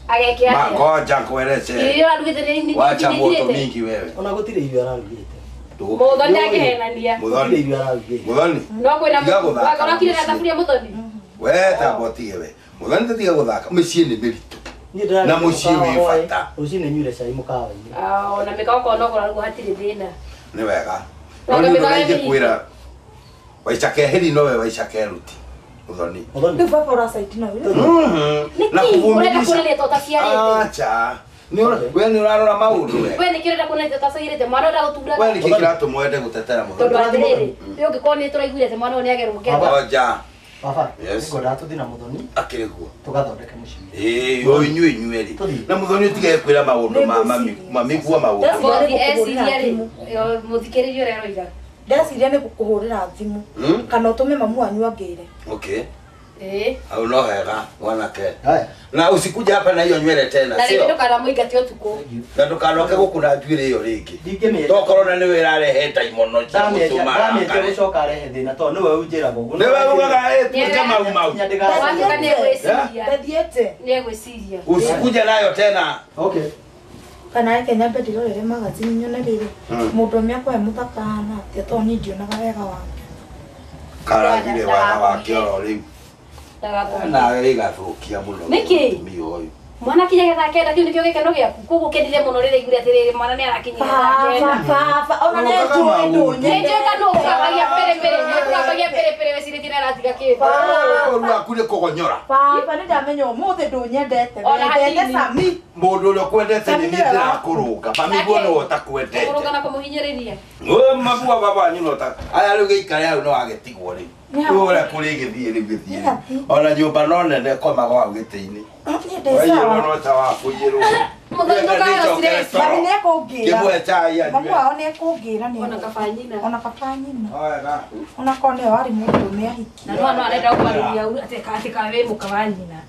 Ageke atĩa? Ngoja nkueleze. Irio arugĩte nĩ Wacha moto mingi wewe. Ona gũtirĩ irio ararugĩte. Muthoni ndangĩhenania. Muthoni irio ararugĩte. Muthoni. No kwĩna wakora kire na thaburia Muthoni. We tamba ũtige we. Muthoni tũtige gũthaka. Mĩciĩ nĩ mĩritũ. Na mũciĩ wĩ bata. Rũcinĩ nyuire cai mũkawa-inĩ. Ona mĩkawa okorwo no kũrarugwo hatirĩ thĩna. Nĩ wega. No nĩ ũndũ ũrĩa ingĩkwĩra waica keheri nowe waica keruti. Muthoni. Rĩu baba ũracaiti na wĩra. Na Nĩkĩ ũrenda kuonania ta ũtaciarĩte? Acha. We nĩ ũrarora maũndũ we. We nĩkĩ ũrenda kuonania ta ũtaciarĩte? Mwana ũrenda gũturaga. We nĩkĩ kĩratũma wende gũtetera Muthoni? Tondũ atĩrĩrĩ, rĩu ũngĩkorwo nĩ tũraiguire atĩ mwana ũyũ nĩagerwo kenda. Ngoja. Baba, Yes. ngwendaga tũthiĩ na Muthoni. Akĩrĩ guo. Tũgathondeke mũciĩ. Ĩĩ, o inyuĩ inyuĩ rĩ. Na Muthoni ũtige kwĩra maũndũ ma mami, mami guo maũndũ. Mũthoni eciria rĩ, mũthikĩrĩrie ũrĩa aroiga. Ndeciria nĩ gũkũhũrĩra thimũ kana ũtũme mamu wanyu angĩre. Okay. Eh. Au no hega mwanake. Na usikuja hapa na hiyo nywele tena, Na sio? rĩngĩ ndũkanamũingate ũtukũ. Na ndũkanoke gũkũ njuĩrĩ ĩyo rĩngĩ. Ndingĩmĩenja. Tokorwo na nĩwe ĩrarehe ndaimono cia gũtũma Ndamĩenja arakare. gũcoka arehe thĩna tondũ nĩwe ũnjĩraga ũguo. Nĩwe ugaga ĩ tuĩke mau mau. Watuĩka nĩegwĩciria. Ndathiĩte. Nĩegwĩciria. Usikuja nayo tena. Okay. Kana reke nyambe ndĩrorere magazine nyone rĩrĩ mũndũ ũmwe akwa e mũthaka ahana atĩa tondũ niĩ ndionaga wega wake. Karagire wega wake oro rĩu. Nawe rĩgathũkia mũno. Nĩkĩ? Mũtumia ũyũ. Mwana kinyagia thaa kenda kĩu nĩkĩo gĩkeno gĩaku. Koguo ũkenire mũno rĩrĩa aiguire atĩrĩrĩ mwana nĩarakinyia thaa kenda. Baba, ona nĩ njũĩ ndũnyende. Nĩ njũĩ kana ũgambagia pĩrĩpĩrĩ, ũgambagia pĩrĩpĩrĩ wĩcirĩtie nĩaratiga kĩndũ. Ũru waku nĩ kũgonyora. Baba, nĩ ndamenya ũmũthĩ ndũnyendete. Ona Wendete hanini. Sami. Mundu uria kwendete ni ndirakurunga. Mami guo no utakwendete. Kurunga na kumuhinyiriria. We mabu baba wanyu no ta. Aya riu giikare hau no agetigwo riu. Ura kuri githie riu githie. Ona nyumba no nene komaga hau giti-ini. Ni no ta wa kuyirwo. Mami nĩ ekũngĩra. Kĩmwe chai anyue. Mamu wao nĩ ekũngĩra nĩ. Ona kaba nyina. Ona kaba nyina. Ona korwo nĩwe warĩ mũndũrũme ahiki. Na no arenda kũmarũria atĩ ka wĩ mũka wa nyina.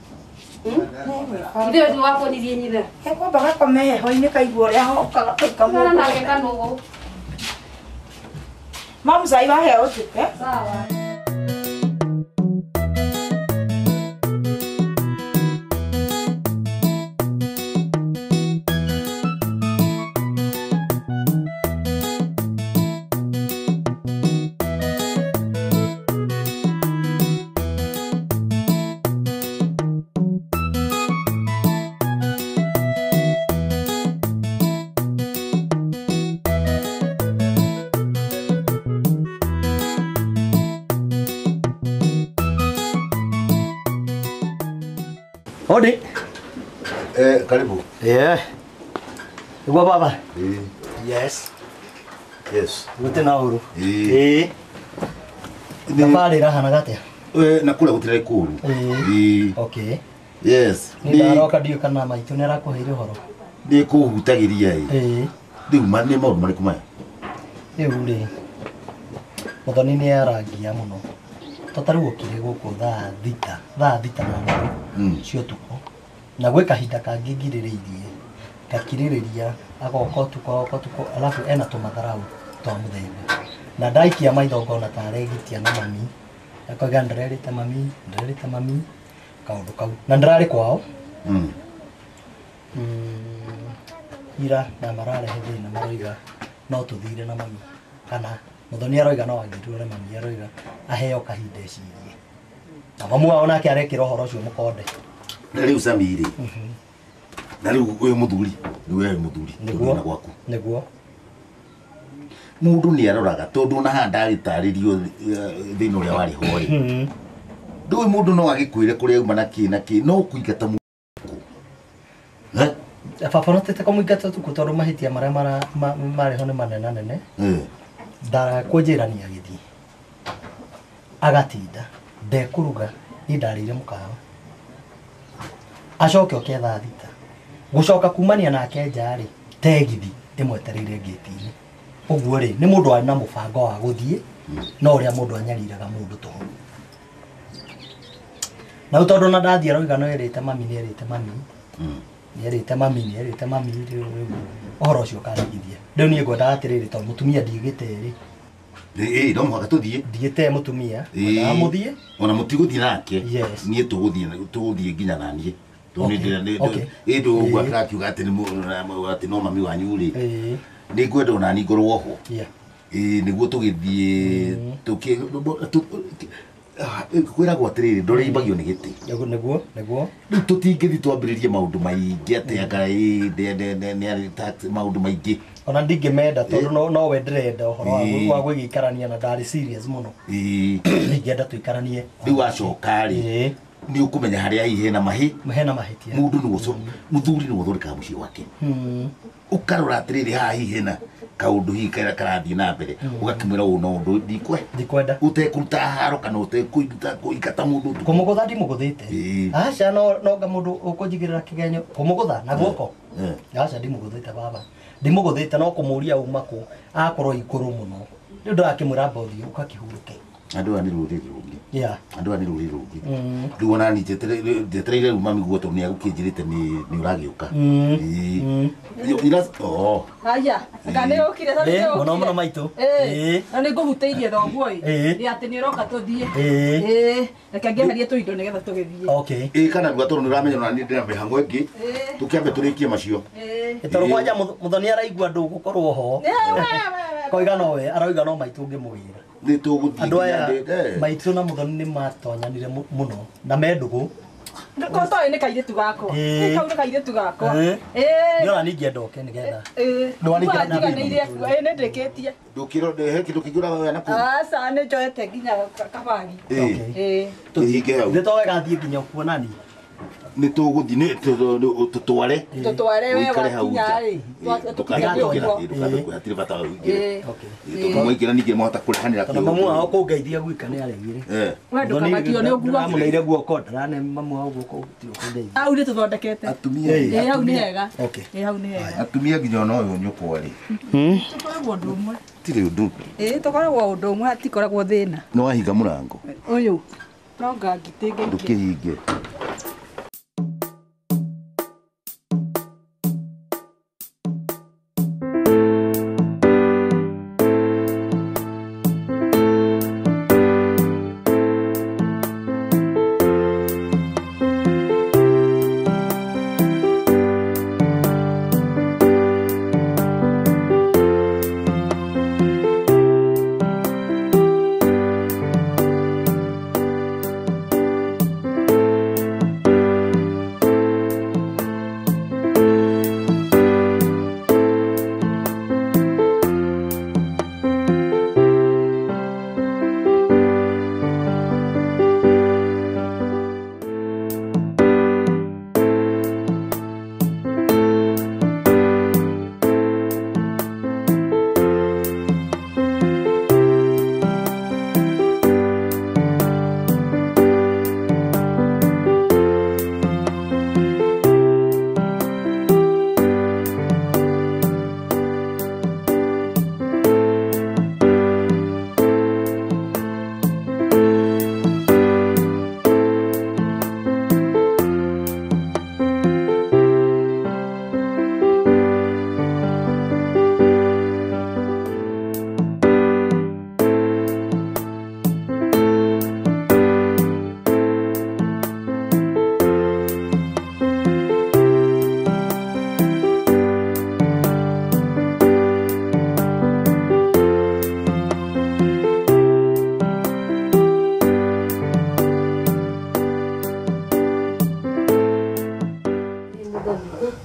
Ithe wetu wakuonirie nyina. Ekwamba gakome heho-inĩ kaigua ũrĩa hokaga kaika mũndũ. Nake kanũgũ. Mamu cai wahe ũtuke. Sawa. Hodi. Karibu. Yeah. Igwa baba. Yes. Yes. Gute na uru. Thabarĩ ĩrahanaga atĩa? Na kũrĩa gũtirarĩ kũũru. Okay. Yes. Nĩ ndaroka ndiũĩ kana maitũ nĩ arakũheire ũhoro. Nĩ kũhutagĩria ĩ. Rĩu nĩ maũndũ marĩkũ maya? Rĩu rĩ, Mũthoni nĩ arangia mũno. To ta rĩu okire gũkũ thaa thita na nuthu cia ũtukũ. Na gwĩ kahinda kangĩ ngirĩrĩirie ngakirĩrĩria agoka ũtukũ alafu ena tũmatharau twa mũthemba. Na ndaikia maitho ngona ta aregitia na mami. Akoiga ndĩrerĩte mami kaũndũ kau. Na ndĩrarĩ kwao. Ira na mararehe thĩna maroiga no tũthire na mami kana Mũthoni aroiga no angĩtuore mami aroiga aheo kahinda ecirie. Na mamu wao nake arekĩra ũhoro ũcio mũkonde. Na rĩu Sami rĩ. Na rĩu ũyũ mũthuri, rĩu we mũthuri tũthiĩ na gwaku. Nĩguo. Mũndũ nĩ aroraga tondũ ona haha ndagĩtarĩrio thĩna ũrĩa warĩ ho rĩ. Ndũĩ mũndũ no agĩkwĩre kũrĩa auma na kĩ na kĩ no kũingata mũndũ. Baba no tete kũmũingata ũtukũ tondũ mahĩtia marĩa marĩ ho nĩ manenanene. Ndakũnjĩra nĩ agĩthiĩ. Agatinda ndekũruga niĩ ndarĩire mũkawa. Acoke oke thaa thita. Gũcoka kumania nake nja rĩ, tegithi ĩmwetereire ngĩti-inĩ. Ũguo rĩ, nĩ mũndũ warĩ na mũbango wa gũthiĩ no ũrĩa mũndũ anyariraga mũndũ tũhũ. Na rĩu tondũ ona ndathiĩ aroiga no erĩte mami nĩ erĩte mami. Nĩ erĩte mami nĩ erĩte mami rĩu ũhoro ũcio ũkandigithia. Rĩu niĩ ngwendaga atĩrĩrĩ tondũ mũtumia ndigĩte rĩ. No mũhaka tũthiĩ. Ndigĩte mũtumia, ngwendaga mũthiĩ. Ona mũtigũthiĩ nake. Niĩ tũgũthiĩ nginya na niĩ. Ĩ ndũguo akĩrakiuga atĩ no mami wanyu rĩ. Nĩ ngwenda ona niĩ ngorwo ho. Nĩguo tũgĩthiĩ kwĩragwo atĩrĩrĩ ndũrĩimbagio nĩ gĩtĩ. Nĩguo nĩguo. Rĩu tũtingĩthiĩ twambĩrĩrie maũndũ maingĩ atĩ anga maũndũ maingĩ. Ona ndingĩmenda tondũ no we ndĩrenda ũhoro wa gwĩgĩikarania na ndarĩ serious mũno. Ingĩenda tũikaranie. Rĩu wacoka rĩ nĩ ũkũmenya harĩa hihi hena hena mahĩtia. Mũndũ nĩ mũthuri nĩ ũthondekaga mũciĩ wake. Ũkarora atĩrĩrĩ haha hihi hena kaũndũ hihi karathiĩ na mbere ũgakĩmwĩra ũũ no ũndũ ndikwenda ũtekũruta haro kana ũtekũingata mũndũ ũtukũ. Kũmũgũtha ndimũgũthĩte. Aca no nga mũndũ ũkũnjigĩrĩra kĩgenyo kũmũgũtha na guoko. Aca ndimũgũthĩte baba. Ndimũgũthĩte no kũmũria uma kũ akorwo igũrũ mũno. Rĩu ndĩrakĩmwĩra amba ũthiĩ ũgakĩhurũke. Andũ aya nĩ rũrĩrĩ rũngĩ. Andũ aya nĩ rũrĩrĩ rũngĩ. Rĩu ona niĩ njetereire rĩu mami guo tondũ nĩ agũkĩnjĩrĩte nĩ ũragĩũka. Haya, anga nĩ ũkire tondũ nĩ ũkire. Mũno mũno maitũ. Na nĩ ngũhutĩirie thoguo ĩ. Nĩ atĩ nĩ ũroka tũthiĩ. Reke ngĩeherie tũindo nĩgetha tũgĩthiĩ. Ĩ kana ruga tondũ nĩ ũramenya ona niĩ ndĩna mĩhang'o ĩngĩ. Tũkĩambe tũrĩkie macio. Tondũ kwanja Mũthoni araigua ndũgũkorwo ho. Koiga nowe aroiga no maitũ ũngĩmũgĩra. Nĩ tũgũthiĩ andũ aya maitũ na Mũthoni nĩ matonyanire mũno na me ndũgũ. Toĩ nĩ kairĩtu gakwa. Kau nĩ kairĩtu gakwa. Nĩ ona ningĩenda ũke nĩgetha. Nĩwandiganĩire nĩ ndĩkĩtie. Ndũkĩro he kĩndũ kĩngĩ ũraga na kũu. Aca nĩ njoete nginya kabagi. Tũthiĩ hau. Nĩ towe gathiĩ nginya kuonani. Nĩ tũgũthiĩ nĩ tũtware. Tũtware we Ũikare hau wakinya nja. rĩ. Ndũkambĩkĩra hatirĩ bata ũingĩre. Tondũ mwaingĩra ningĩ mwahota kũrehanĩra Tondũ mamu wao kũngeithia gwika nĩ aregire. We ndũkamakio nĩ ũguo. Ndĩramũneire guoko ndarane mamu wao guoko gũtirĩ kũngeithia. Hau nĩ tũthondekete. Atumia Ĩ hau nĩ hega. Okay. Ĩ hau nĩ hega. Atumia nginya ona ũyũ nyũkwa rĩ. Tũkoragwo ũndũ ũmwe. Tirĩ ũndũ. Ĩ tũkoragwo ũndũ ũmwe hatikoragwo thĩna. Nĩ wahinga mũrango. Ũyũ. No ngangitĩ ngĩingĩra. Ndũkĩhinge.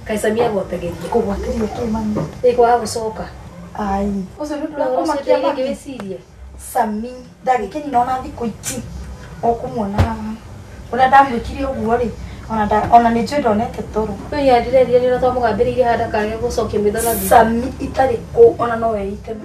Kaisamia gwategeria. Kũgwatĩria kĩ mami? Ĩ kwaga gũcoka. Ai. Ũcio nĩ ũndũ wa kũmakia mami. Wĩcirie. Sami ndagĩkĩnyina ona thikũ ici ũkũmuona haha. Ũrĩa ndamwĩkire ũguo rĩ ona nĩ njũĩ ndonete toro. Kwĩ ndĩreria nĩ ũrĩa twamũgambĩrĩirie haha ndakage gũcokia maitho na thutha. Sami itarĩ kũ ona no weite.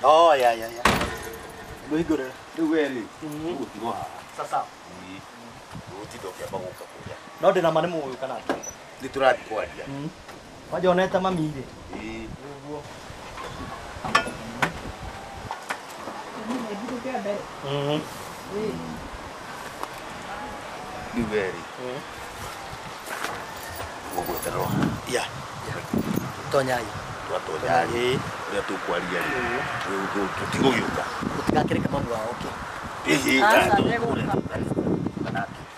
Oh, yeah, yeah, yeah. Ngũhingũrĩra. Rĩu we rĩ, ũgũtigwo haha. Sasa. Ũgũtinda ũkĩamba gũka kũrĩa. No ndĩna ma nĩ mũgũgĩũka nake. Nĩ tũrathiĩ kwaria. Kwanja onete mami rĩ. Ĩĩ. Ũguo. Rĩu we rĩ. Ũgwetererwo haha. Yeah. Tonyai. Twatonya rĩ. Ũrĩa tũkwaria rĩ. Tũtigũgĩũka. Gũtigakĩrĩka mamu wao oke. Ĩhĩ.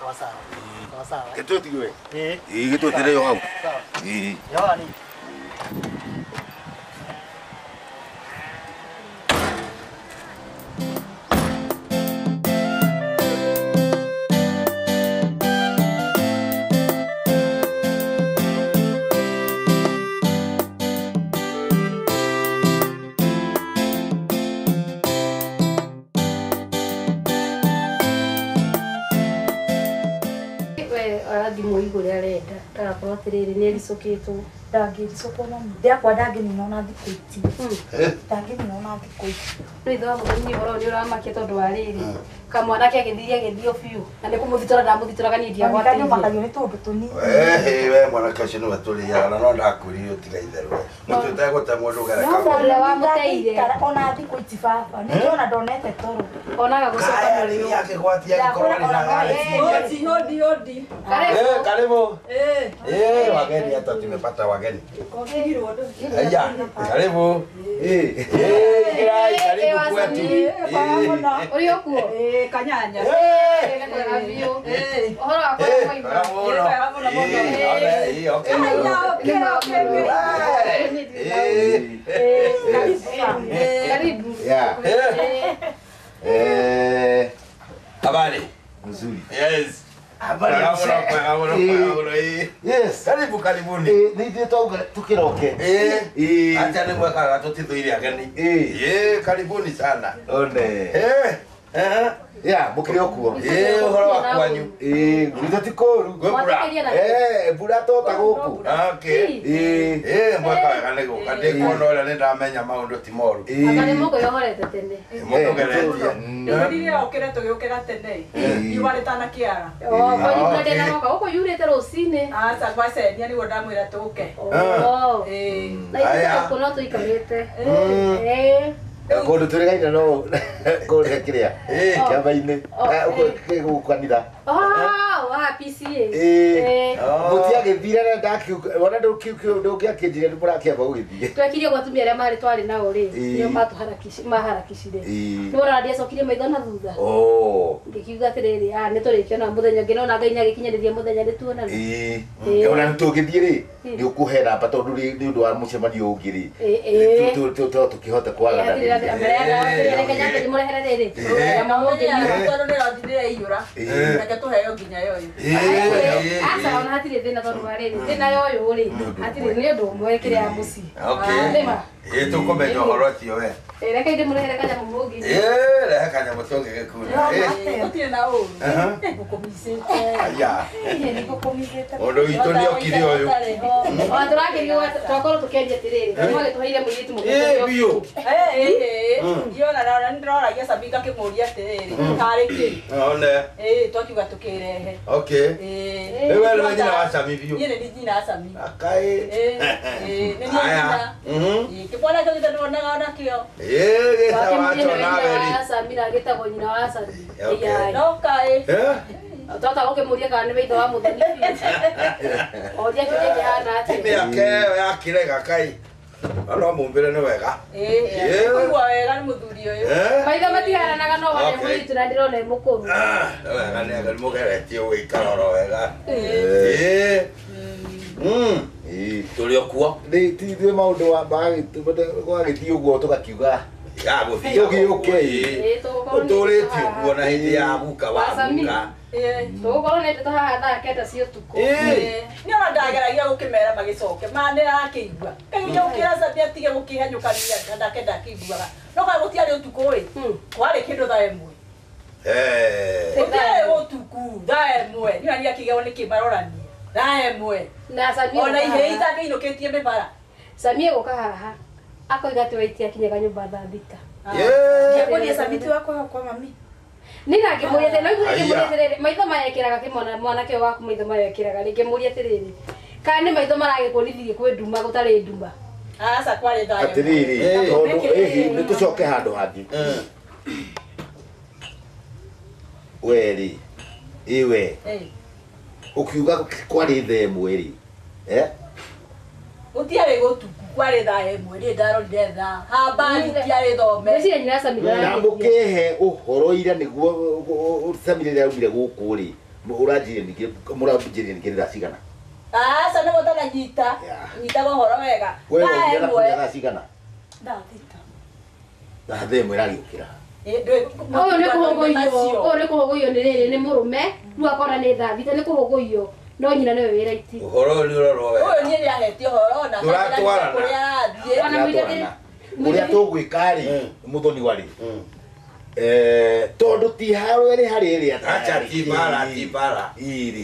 Sawa sawa. Sawa sawa. Gĩtũtigwe. Ĩĩ. Ĩĩ gĩtweterere hau. Sawa. Ĩĩ. Yohani. Agakorwo atiriri ni ericukitwo. Ndangĩricũkwo mami. Ndĩakwa ndangĩnina ona thikũ ici. Ndangĩnina ona thikũ ici. Rĩu ithe wa mũthoni ũhoro nĩ ũramakia tondũ wa rĩrĩ. Kamwana ke agĩthiĩ agĩthio biũ. Na nĩ kũmũthitora ndamũthitoraga niĩ ndiagwatĩirie. Nĩmakagio nĩ tũndũ tũnini. We mwanake ũcio nĩwe tũrĩaga na no ndakwĩrire ũtiga itherũ. Mũtĩ ũtegũtemwo ndũgereka. Ũrĩa wamũteire. Ona thikũ ici baba. Nĩndĩrona ndonete toro. Onaga gũcoka mũrĩo. Akĩgwatia agĩkorwo arĩ na Hodi hodi hodi. Karibu. Karibu. Wageni hata tumepata wageni. Haya, karibu. Karibu kwetu. Uri okuo? Kanyanya. Ũhoro wakwa nĩ Karibu. Habari. Nzuri. Yes. Habari. Yes. Karibu karibuni. Nĩ ithuĩ twauga tũkĩroke. Acha nĩ mwekaga tũtithũire ageni. Karibuni sana. One. Ya, mũkĩrĩ o kuo. Ũhoro wa kwanyu. Gwitũ ti kũũru. Kwĩ mbura. Mbura tota gũkũ. Okay. Mweka wega nĩ gũka. Ndĩkuona ũrĩa nĩ ndamenya maũndũ ti moru. Anga nĩ mũkwĩyohorete tene. Mũkũgeretie. Ndĩrire okĩre tũgĩũkĩra tene. Riũa rĩtanakĩara. Kwanyu mbura ndĩnaroka gũkũ yurĩte rũcinĩ. Aca gwacenia nĩguo ndamwĩra tũke. Na ithuĩ gũkũ no tũikarĩte. Kũndũ tũrĩgaine no kũrĩa kĩrĩa kĩama-inĩ gũkũ kanitha. Wa PCA. Mũtiagĩthire na ndakiuga wona ndũngĩakĩnjire nĩ mũrakĩamba gũgĩthiĩ. Twekirie gwa atumia arĩa marĩ twarĩ nao rĩ nĩo maharakicire. Nĩ wona ndiacokirie maitho na thutha. Ngĩkiuga atĩrĩrĩ nĩ tũrĩkĩona mũthenya ũngĩ no na Ngai nĩagĩkinyanĩria mũthenya nĩ tuonana. Ona nĩ tũngĩthiĩ rĩ nĩ ũkũhe namba tondũ nĩ ũndũ wa mũcemanio ũngĩ rĩ tũkĩhota kwaranĩria. Reke tũheo nginya yoyo. Aca ona hatirĩ thĩna tondũ wa rĩrĩ thĩna yoyo rĩ hatirĩ nĩ ũndũ ũmwe kĩrĩa ya mũciĩ. Tũkũmenya ũhoro ũcio we. Reke ndĩmũrehere kanyamũ mũngĩ. Rehe kanyamũ tũngĩgĩkunda. Gũtirĩ na ũru. Ngũkũmicĩte. Aya. Ngũkũmicĩte. Ũndũ witũ nĩ okire ũyũ. Ona tũrakĩrigwo twakorwo tũkĩaria atĩrĩrĩ mwagĩtũheire mũirĩtu mũgĩtũrio. Biũ. Iona na nĩndĩroragia Sami ngakĩmũria atĩrĩrĩ karĩ kĩ. One. Twakiuga tũkĩrehe. Okay. Rĩu we nĩwe nyina wa Sami biũ. Niĩ nĩ nyina wa Sami. Akaĩ. Nĩ niĩ nyina. Kĩmwana kĩu githe nĩwonaga onakĩo. Gĩta wacho nawe rĩ. Sami na gĩtagwo nyina wa Sami. No kaĩ. Twata gũkĩmũria kana nĩ ithe wa mũthoni biũ. Oria kĩũria kĩhana atĩa. Mĩaka ĩyo yakĩrega kai. No mumbire nĩ wega. Kũigua wega nĩ mũthuri ũyũ. Maitho matiharanaga no wone mũirĩtu na ndĩrona e mũkũrũ. Nĩ wega nĩ mũgeretie gũikara oro wega. Tũrĩ o kuo. Ti ithuĩ maũndũ gwagĩthiĩ ũguo tũgakiuga ya gũthiĩ ũgĩũke. Ũtũrĩtie ũguo na hĩndĩ ya guka wa guka. Tũgũkorwo nĩ ndeto haha thaa kenda cia ũtukũ. Nĩ ona ndageragia gũkĩmera magĩcoke ma nĩ arakĩigua. Kageria gũkĩra Sami atige gũkĩhanyũkania nake ndakĩiguaga. No kaĩ gũtiarĩ ũtukũ ĩ kwarĩ kĩndũ thaa ĩmwe. Gũtiarĩ ũtukũ thaa ĩmwe. Niĩ ona ndiakĩgeo nĩkĩ marorania. Thaa ĩmwe. Na Sami ona ihĩĩ itangĩinũkĩtie mĩbara. Sami egũka haha akoiga atĩ we itiakinyaga nyũmba thaa thita. Ngĩkũria Sami ti wakwa kwa mami. Nĩ na ngĩmũria atĩrĩrĩ no ngĩmũria atĩrĩrĩ maitho maya ekĩraga kĩmwana mwanake ũyũ waku maitho maya ekĩraga rĩ ngĩmũria atĩrĩrĩ kana nĩ maitho maragĩkũnithirie kwĩ nduma gũtarĩ nduma. Aca kwarĩ thaa ĩmwe. Atĩrĩrĩ tondũ ĩhĩ nĩ tũcoke handũ hangĩ. We rĩ ĩwe ũkiuga kwarĩ thaa ĩmwe rĩ Gũtiarĩ gũtuku kwarĩ thaa ĩmwe rĩ ndarorire thaa hamba itiarĩ thome. Ngwĩciria nyina Sami na mũkĩhe ũhoro ira nĩguo Sami rĩrĩa aumire gũkũ rĩ ũranjirie ningĩ mũranjirie ningĩ thaa cigana. Aca nĩguo ũtananyita nyitaga ũhoro wega. We waumire na kũrĩa thaa cigana? Thaa thita. Thaa ĩmwe ĩragĩũkĩra. Ũyũ nĩ kũhũgũiywo ũyũ nĩ kũhũgũiywo nĩ rĩrĩ nĩ mũrũme rĩu akona nĩ thaa thita nĩ kũhũgũiywo no nyina nĩwe wĩ raiti. Ũhoro ũyũ nĩ ũrorwo wega. Ũyũ niĩ nĩahete ũhoro ona Tũratwarana. kũrĩa arathiĩ. Ona mũirĩtu Ũrĩa tũgwĩka rĩ mũthoni wa rĩ tondu ti haro ĩrĩ harĩ ĩrĩa Acha ti bara ti bara. Iri.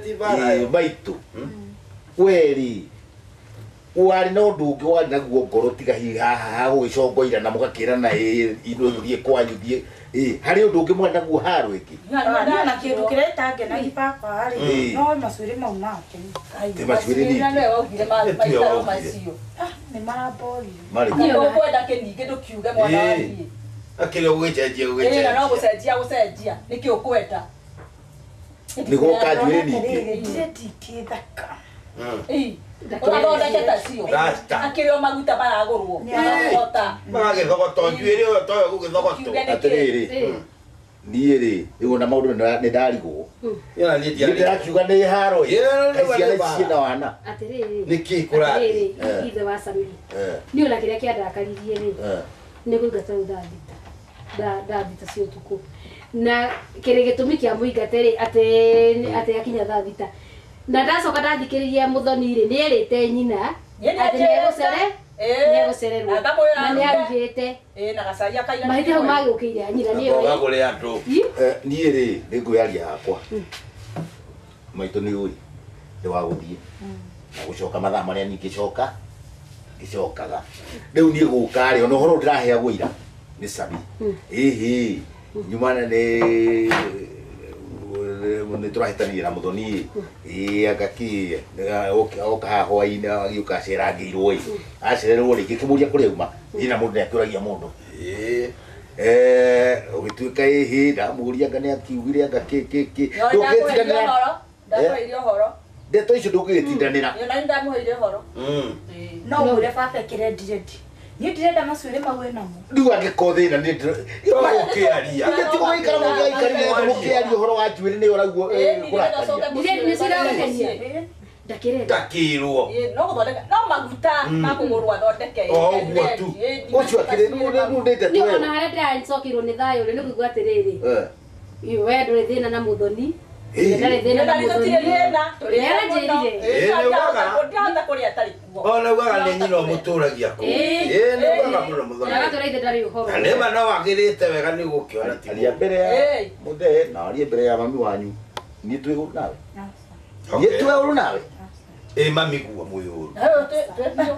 Ti bara. Maitũ. Weri warĩ na ũndũ ũngĩ warĩ naguo ngoro tiga hihi haha gũgĩcongoira na mũgakĩrana ĩ thiĩ kwanyu thiĩ harĩ ũndũ ũngĩ mwarĩ naguo haro ĩngĩ. Na kĩndũ kĩrĩa ĩtangenagia baba rĩ no macuĩrĩ mau make. Ti macuĩrĩ ningĩ. Nĩwe waugire maikaro macio. Nĩ maramborire. Nĩ ũkwenda kĩningĩ ndũkiuge mwana wa niĩ. Akĩrĩ gũgĩcenjia gũgĩcenjia. No gũcenjia gũcenjia nĩkĩ ũkwenda. Nĩ gũka njuĩrĩ ningĩ. Ndirĩ ndingĩthaka. Ũrathondeke tacio. Akĩrĩ o maguta maragũrwo. Magathogota. Magagĩthogotwo njuĩrĩ ĩyo toyo gũgĩthogotwo. Atĩrĩrĩ. Niĩ rĩ rĩu ona maũndũ nĩ ndarigwo. Niĩ ndĩrakiuga nĩ haro ĩ. Ciana ici ciĩna wana. Atĩrĩrĩ. Nĩkĩ kũrathiĩ? Ithe wa Sami. Niĩ ona kĩrĩa kĩandakaririe rĩ nĩ kũingata rĩu thaa thita cia ũtukũ. Na kĩrĩ gĩtũmi kĩa mũingate rĩ atĩ akinya thaa thita. Na ndacoka ndathikĩrĩria Muthoni rĩ nĩerĩte nyina atĩ nĩegũcererwo na nĩarugĩte mahĩtia hau magĩũkĩire nyina nĩoĩ. Ũgagũre andũ. Niĩ rĩ nĩngwĩyaria hakwa. Maitũ nĩũĩ nĩ wa gũthiĩ na gũcoka mathaa marĩa niĩ ngĩcoka ngĩcokaga. Rĩu niĩ gũka rĩ ona ũhoro ndĩraheagwo ira nĩ Sami. Ĩhĩ nyumana nĩ nĩ tũrahĩtanirie na Muthoni ĩ anga kĩ oka haha hwaĩ-inĩ agĩũka acerangĩirwo ĩ acererwo rĩngĩ ngĩkĩmũria kũrĩa auma ĩ na mũndũ nĩakĩũragia mũndũ ũgĩtuĩka ĩhĩ ndamũria anga nĩakiugire anga kĩ kĩ kĩ ndũngĩtiganĩra ndakũheire ũhoro ndeto icio ndũngĩgĩtindanĩra. Nĩ ndamũheire ũhoro. No ũre baba ĩkĩre ndiredi. Niĩ ndirenda macuĩrĩ mau ĩnamo. Rĩu angĩkorwo thĩna nĩ ũkĩaria. Ithe ti gũgĩikara mũgĩaikarire mũkĩaria ũhoro wa njuĩrĩ nĩ ũraguo kũrakaria. Ndiredi nĩ ciragũkenia. Ndakĩrenda. Ndakĩrwo. No gũthondeka no maguta ma kũgũrwo athondeke. O ũguo tu. Ũcio akĩrĩ rĩu nĩ ndeto Niĩ ĩyo. ona harĩa ndĩracokeirwo nĩ thayũ rĩ nĩ kũigua atĩrĩrĩ. We ndũrĩ thĩna na Muthoni. Ndarĩ thĩna na Muthoni. Nĩaranjĩrire. Ndĩrahota kũrĩa atarĩ kuo. Ona ugaga nĩ nyina ũmũtũragia kũu. Ĩ nĩ ugaga mũno Muthoni. Agatũra ithe ndarĩ ũhoro. Na nĩma no wagĩrĩte wega nĩ gũkĩona ti. Aria mbere ya mũthee na arie mbere ya mami wanyu. Niĩ twĩ ũru nawe. Niĩ twĩ ũru nawe. Ĩ mami guo mwĩ ũru. Twĩ biũ.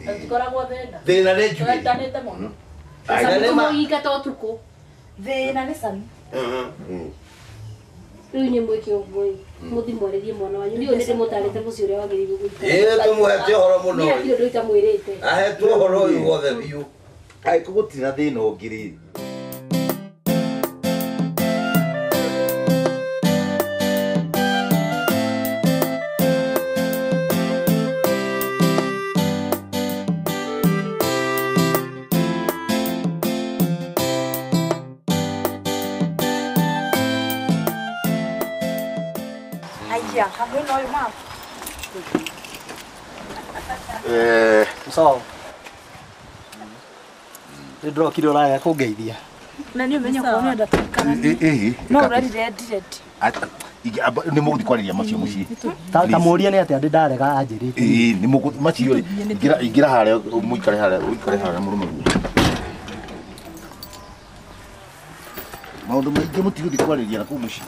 Tũtikoragwo thĩna. Thĩna nĩ njuĩrĩ. Twendanĩte mũno. Sami tũmũingata ũtukũ. Thĩna nĩ Sami. Rĩu inyuĩ mwĩke ũguo ĩ mũthiĩ mwarĩrie mwana wanyu. Niĩ nĩ ndĩmũtarĩte mũciĩ ũrĩa wagĩrĩirwo gũikara. Ĩ tũmũhete ũhoro mũno. Niĩ hatirĩ ũndũ itamwĩrĩte. Ahetwo ũhoro ũyũ wothe biũ. Angĩkorwo gũtirĩ na thĩna ũngĩ rĩ. Hamwe na ũyũ maku. Sawa. Nĩ ndĩrokire ũraya kũngeithia. Na nĩ ũmenye kuona ũrenda tũikaranie. No ũrarire ndiredi. Nĩ mũgũthiĩ kwarĩria macio mũciĩ. Ta mũrie nĩ atĩa ndĩ ndarega anjĩrĩte. Ĩĩ nĩ mũgũthiĩ macio rĩ ingĩra harĩa mũikare harĩa ũikare harĩa mũrũme guo. Maũndũ maingĩ mũtigũthiĩ kwarĩria na kũu mũciĩ.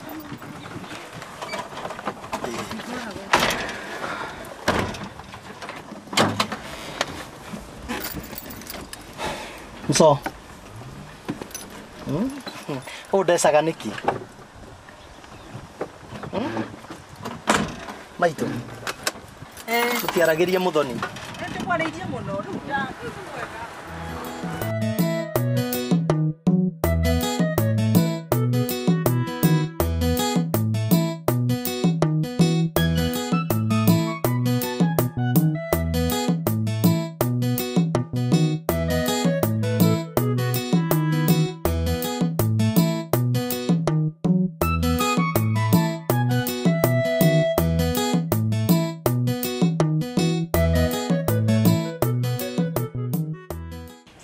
Muso. Ũndecaga nĩkĩ? Maitũ. Tũtiaragĩrie Muthoni. Nĩtũkwarĩirie mũno rĩu mwega.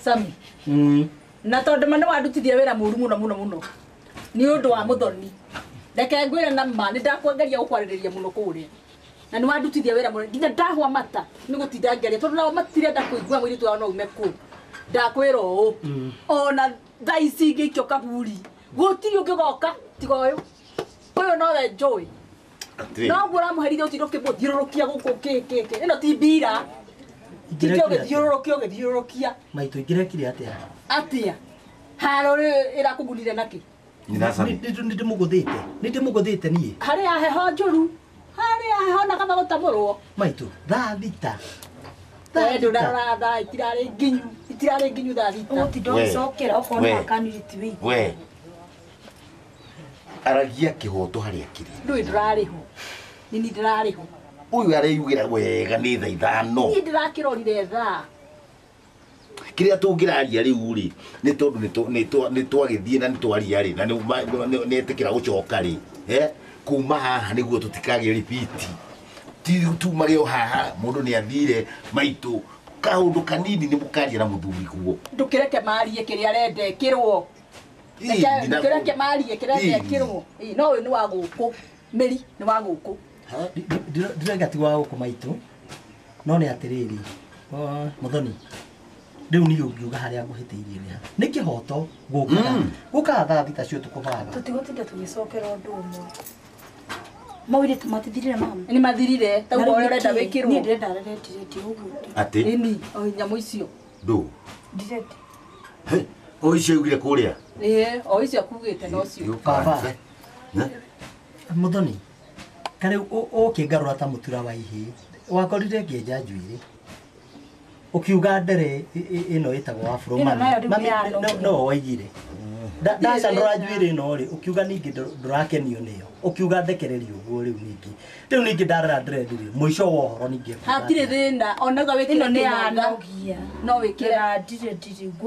Sami. Na tondu ma nĩ wandutithia wĩra mũru mũno mũno mũno nĩ ũndũ wa Muthoni. Reke ngwĩre na ma nĩ ndakwengeria gũkwarĩrĩria mũno kũrĩa. Na nĩ wandutithia wĩra mũno nginya ndahwa mata nĩ gũtinda ngĩaria tondũ nao matirenda kũigua mũirĩtu wao no ume kũu. Ndakwĩra ũũ ona thaa ici ingĩikio kaburi gũtirĩ ũngĩgoka tiga ũyũ. Ũyũ nowe njũĩ. No guo ũramũherithia ũtinde ũkĩmũthiũrũrũkia gũkũ kĩ kĩ kĩ. Ĩno ti mbira. Tinde ũgĩthiũrũrũkia ũgĩthiũrũrũkia. Maitũ ingĩrekire atĩa? Atĩa? Haro ĩrakũgunire nakĩ? Nĩ ndĩmũgũthĩte niĩ. Harĩa heho njũru. Harĩa heho na kaba gũtamũrwo. Maitũ thaa thita. Thaa ndũrarora thaa itirarĩ nginyu. Itirarĩ nginyu thaa thita. Ũgũtinda ũgĩcokera okorwo nĩ wakanire ti wĩigua. We. Aragia kĩhoto harĩa kĩrĩ. Ndũĩ ndũrarĩho. Nini ndĩrarĩho. Ũyũ areyugĩra wega nĩ thaa ithano. Niĩ ndĩrakĩrorire thaa. Kĩrĩa tũngĩraria rĩu rĩ nĩ tondũ nĩ twagĩthiĩ na nĩ twaria rĩ na nĩ etĩkĩra gũcoka rĩ kuma haha nĩguo tũtikagĩe repeat. Ti tumage o haha mũndũ nĩ athire maitũ kaũndũ kanini nĩ mũkaria na mũthuri guo. Ndũkĩreke marie kĩrĩa arenda ĩkĩrwo. Ndũkĩreke marie kĩrĩa arenda ĩkĩrwo. No ũyũ nĩ wa gũkũ. Mĩri nĩ wa gũkũ. Ndirauga ti wa gũkũ maitũ no nĩ atĩrĩrĩ Muthoni rĩu niĩ ũngiuga harĩa ngũhĩtĩirie nĩ ha nĩ kĩhoto gũkaga thaa thita cio tũkũbanga tũtigũtinda tũgĩcokera ũndũ ũmwe maũirĩtu matithirire mama nĩ mathirire ta ũguo ũrĩa ũrenda wĩkĩrwo niĩ ndĩrenda rĩrĩtirĩti ũguo atĩ ĩni o nyamũ icio ndũ ndirenda o icio ugire kũrĩa ĩĩ o icio akugĩte no cio baba Muthoni karĩu ũkĩngarũra ta mũtura wa ihĩĩ wakorire ngĩenja njuĩrĩ ukiuga ndere ĩno ĩtagwo afro mami no waigire ndacanũra njuĩrĩ ĩno rĩ ukiuga ningĩ ndũrakenio nĩyo ukiuga ndekererio ũguo rĩu ningĩ ndarora dread rĩ mũico wa ũhoro ningĩ hatirĩ thĩna onaga wĩkĩre ĩno nĩ yanogia no wĩkĩre dread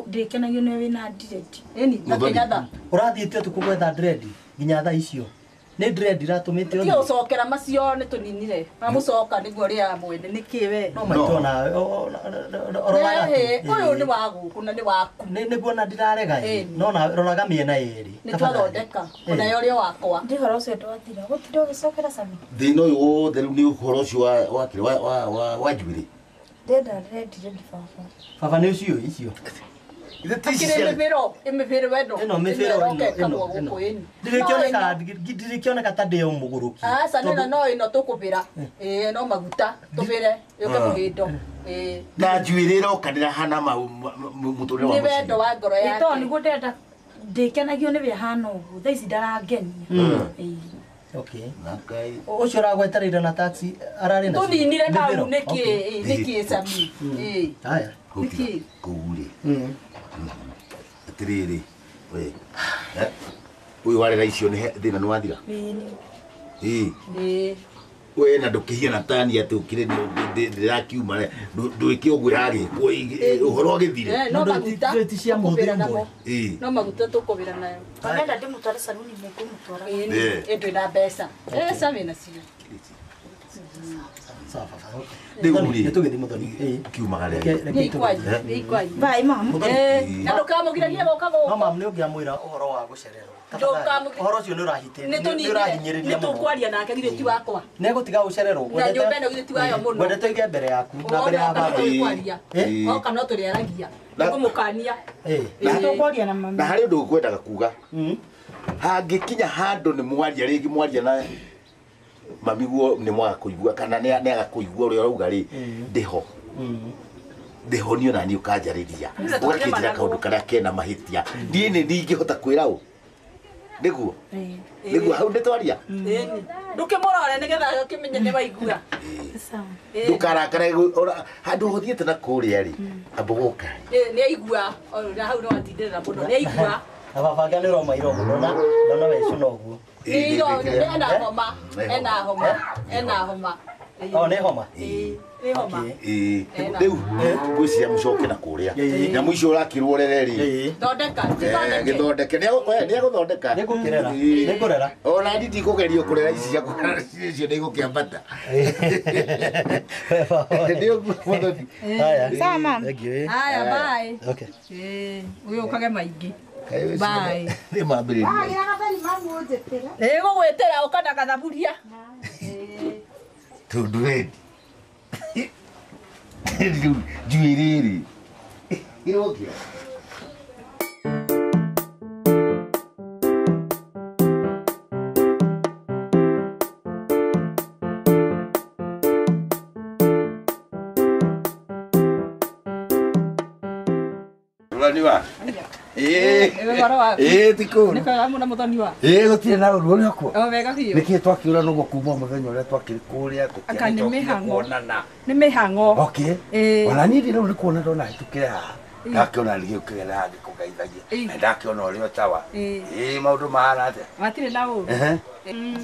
ndĩkenagio nĩ wĩna dread ĩni na kĩnyatha ũrathiĩte ũtukũ gwetha dread nginya thaa icio nĩ dread iratũmĩte ũthiĩ ũcokera macio nĩ tũninire mamũcoka nĩguo rĩa mwene nĩ kĩ we no maitũ ona roraga ũyũ nĩ wa gũkũ na nĩ waku nĩguo na ndirarega no na roraga mĩena ĩrĩ nĩ twathondeka ona ũrĩa wakwa ndĩ ũhoro ũcio ndwathira gũtinda ũgĩcokera Sami thĩna ũyũ wothe rĩu nĩ ũhoro ũcio wa njuĩrĩ ndĩrenda dread baba baba nĩ ũcio icio akĩrĩ mĩbĩro ĩmĩbĩro wendo ĩno mĩbĩro ĩno ndirĩkĩoneka ta ndĩ o mũgũrũki aca nĩno no ĩno tũkũbĩra ĩĩ no maguta tũbĩre yũke mũhĩndo ĩĩ na njuĩrĩ ĩroka ndĩrahana mũtũrĩre wa nĩ wendo wa ngoro yake tondũ nĩguo ndĩrenda ndĩkenagio nĩ wĩhana ũguo thaa ici ndarangenia ĩĩ okay ũcio ũragwetereire na taxi ararĩ na tũninire kau nĩkĩ nĩkĩ Sami ĩĩ haya nĩkĩ kũu rĩ atiriri we uyu warera icio ni thina ni wathira ii we na ndukihiana tani ati ukire ndirakiuma ndwike uguo iragikwo uhoro ugithire no maguta cia mũthĩ namo no maguta tukubira nayo Wenda ndimutware saluni mũkũmũtwara ĩ ndwĩna mbeca mbeca wĩna cio sawa baba nĩ tũgĩthiĩ Muthoni kiumaga rĩ bye mama na ndũkamũgiragie goka gũkũ no mam nĩ ũngĩamwĩra ũhoro wa gũcererwo ũhoro ũcio nĩ ũrahinyĩrĩria nĩ tũkwaria nake githĩ ti wakwa nĩ egũtiga gũcererwo na nyũmba ĩno githĩ ti wayo mũno ngwendete ũige mbere yaku na mbere ya baba oka no tũrĩaragia nĩngũmũkania tũkwaria na mami na harĩ ũndũ ngwendaga kuga hangĩkinya handũ nĩ mwaria rĩngĩ mwaria na mami guo nĩ mwaga kũigua kana nĩ aga kũigua ũrĩa ũrauga rĩ ndĩho ndĩho niĩ ona niĩ ũkanjarĩria ũgakĩnjĩra kaũndũ karĩa kena mahĩtia niĩ nĩ ndingĩhota kwĩra ũ nĩguo nĩguo hau nĩtwaria ndũkĩmũrore nĩgetha ũkĩmenye nĩ waigua ndũkarakare handũ ũthiĩte na kũrĩa rĩ amba gũka nĩ aigua na hau no atindĩrĩra mũno nĩ aigua na baba nĩ ũroma iromo ndona wecũna ũguo ena homa ena homa ena homa o nĩ homa nĩ homa rĩu ngwĩciria mũcoke na kũrĩa nyamũ icio ũrakĩrwo rere rĩ thondeka gĩthondeke nĩ agũthondeka nĩngũkĩrera nĩngũrera ona niĩ ndikũgerio kũrera ici ciakwa icio nĩ igũkĩambata nĩ ũguo Muthoni sawa mama haya bye okay ũyũ ũkage maingĩ bye nĩ mambĩrĩria ĩgũgwĩtĩra ũka na gathaburia tondũ wendi rĩu njuĩrĩ rĩ ĩrokĩra. Muthoniwa. Ĩĩ. Ũhoro waku? Ĩĩ ti kũũru. Nĩ kwega mũno Muthoniwa. Ĩĩ gũtirĩ na ũru ũrĩ okuo. O wega biũ. Nĩkĩĩ twakiũra nũguo kuma mũthenya ũrĩa twakĩrĩ kũrĩa Anga nĩ tũtiahĩtũkire mĩhang'o. kuonana. Nĩ mĩhang'o. Okay. Ĩĩ. Ona niĩ ndĩrĩ nĩ kuona ndona hĩtũkĩre haha. Ndakĩona nĩgĩũkĩgera haha ngĩkũgeithagia. Na ndakĩona ũrĩ o tawa. Ĩĩ maũndũ mahana atĩa? Matirĩ na ũru. Ehe.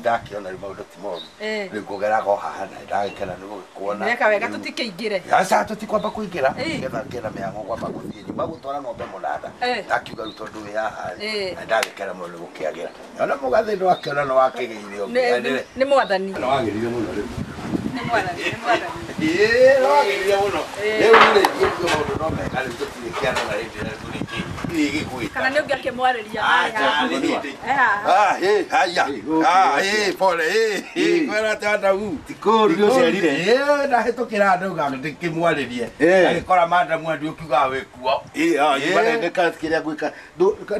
Ndakĩona rĩu maũndũ ti moru. Rĩu ngũgeraga o haha na ndagĩkena nĩ gũgĩkuona. Weka wega tũtikĩingĩre. Aca tũtikwamba kũingĩra nĩgetha ngĩe na mĩhang'o kwamba gũthiĩ nyuma gũtwara ng'ombe mũnanda. Ndakiuga rĩu tondũ wĩ haha rĩ, na ndagĩkena mũno nĩ gũkĩagĩra. Ona mũgathĩ ndwakĩona nĩ wakĩgĩire ũngĩ. Nĩ mwathani. Nĩ wagĩrire mũno rĩu. Nĩ mwathani, nĩ mwathani. Ĩĩ nĩ wagĩrire mũno. Rĩu rĩ, ndiĩ maũndũ no mega rĩu tũtirĩ kĩanda na hĩndĩ ĩrĩa tũrĩkĩ. Gĩgwĩta. Kana nĩ ũngĩakĩmwarĩria. Aca, nĩ hĩndĩ. Ah, ĩ, haya. Ah, ĩ, pole, ĩ, kwĩra atĩ Adamu. Ti kũũru nĩ ũcerire. Ĩ, ndahĩtũkĩra ndauga ndĩkĩmwarĩrie. Agĩkora madamu andũ ũkiugaga wĩ kuo. Ĩĩ, ah, nyuma na nĩka kĩrĩa ngwĩka.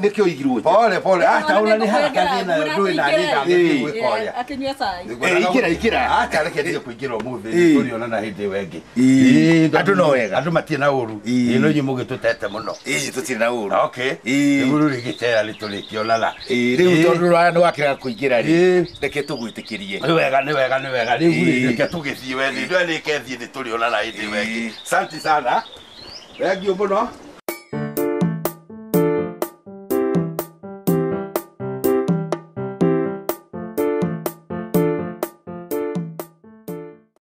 Nĩkĩo igirwo nja. Pole, pole. Aca, ona nĩ haraka thiĩ nayo, ndũĩ na niĩ ndangĩthiĩ gwĩka ũrĩa. Akĩnyua cai. Ingĩra, ingĩra. Aca, reke thiĩ kũingĩra ũmũthĩ, nĩtũrĩonana hĩndĩ ĩyo ĩngĩ. Ĩĩ. Andũ no wega. Andũ matirĩ na ũru. Ĩĩ, no inyuĩ mũgĩtũtete mũno. Ĩĩ, tũtirĩ na ũru. Okay. Rĩu rĩu rĩgĩcera nĩtũrĩkĩonana. Ĩĩ, rĩu tondũ nĩ wakĩrega kũingĩra rĩ, reke tũgwĩtĩkĩrie. Nĩ wega, nĩ wega, nĩ wega. Rĩu rĩ, reke tũgĩthiĩ we, nĩ ndũe nĩke thiĩ nĩtũrĩonana hĩndĩ ĩyo ĩngĩ. Asante sana. Thank you mũno.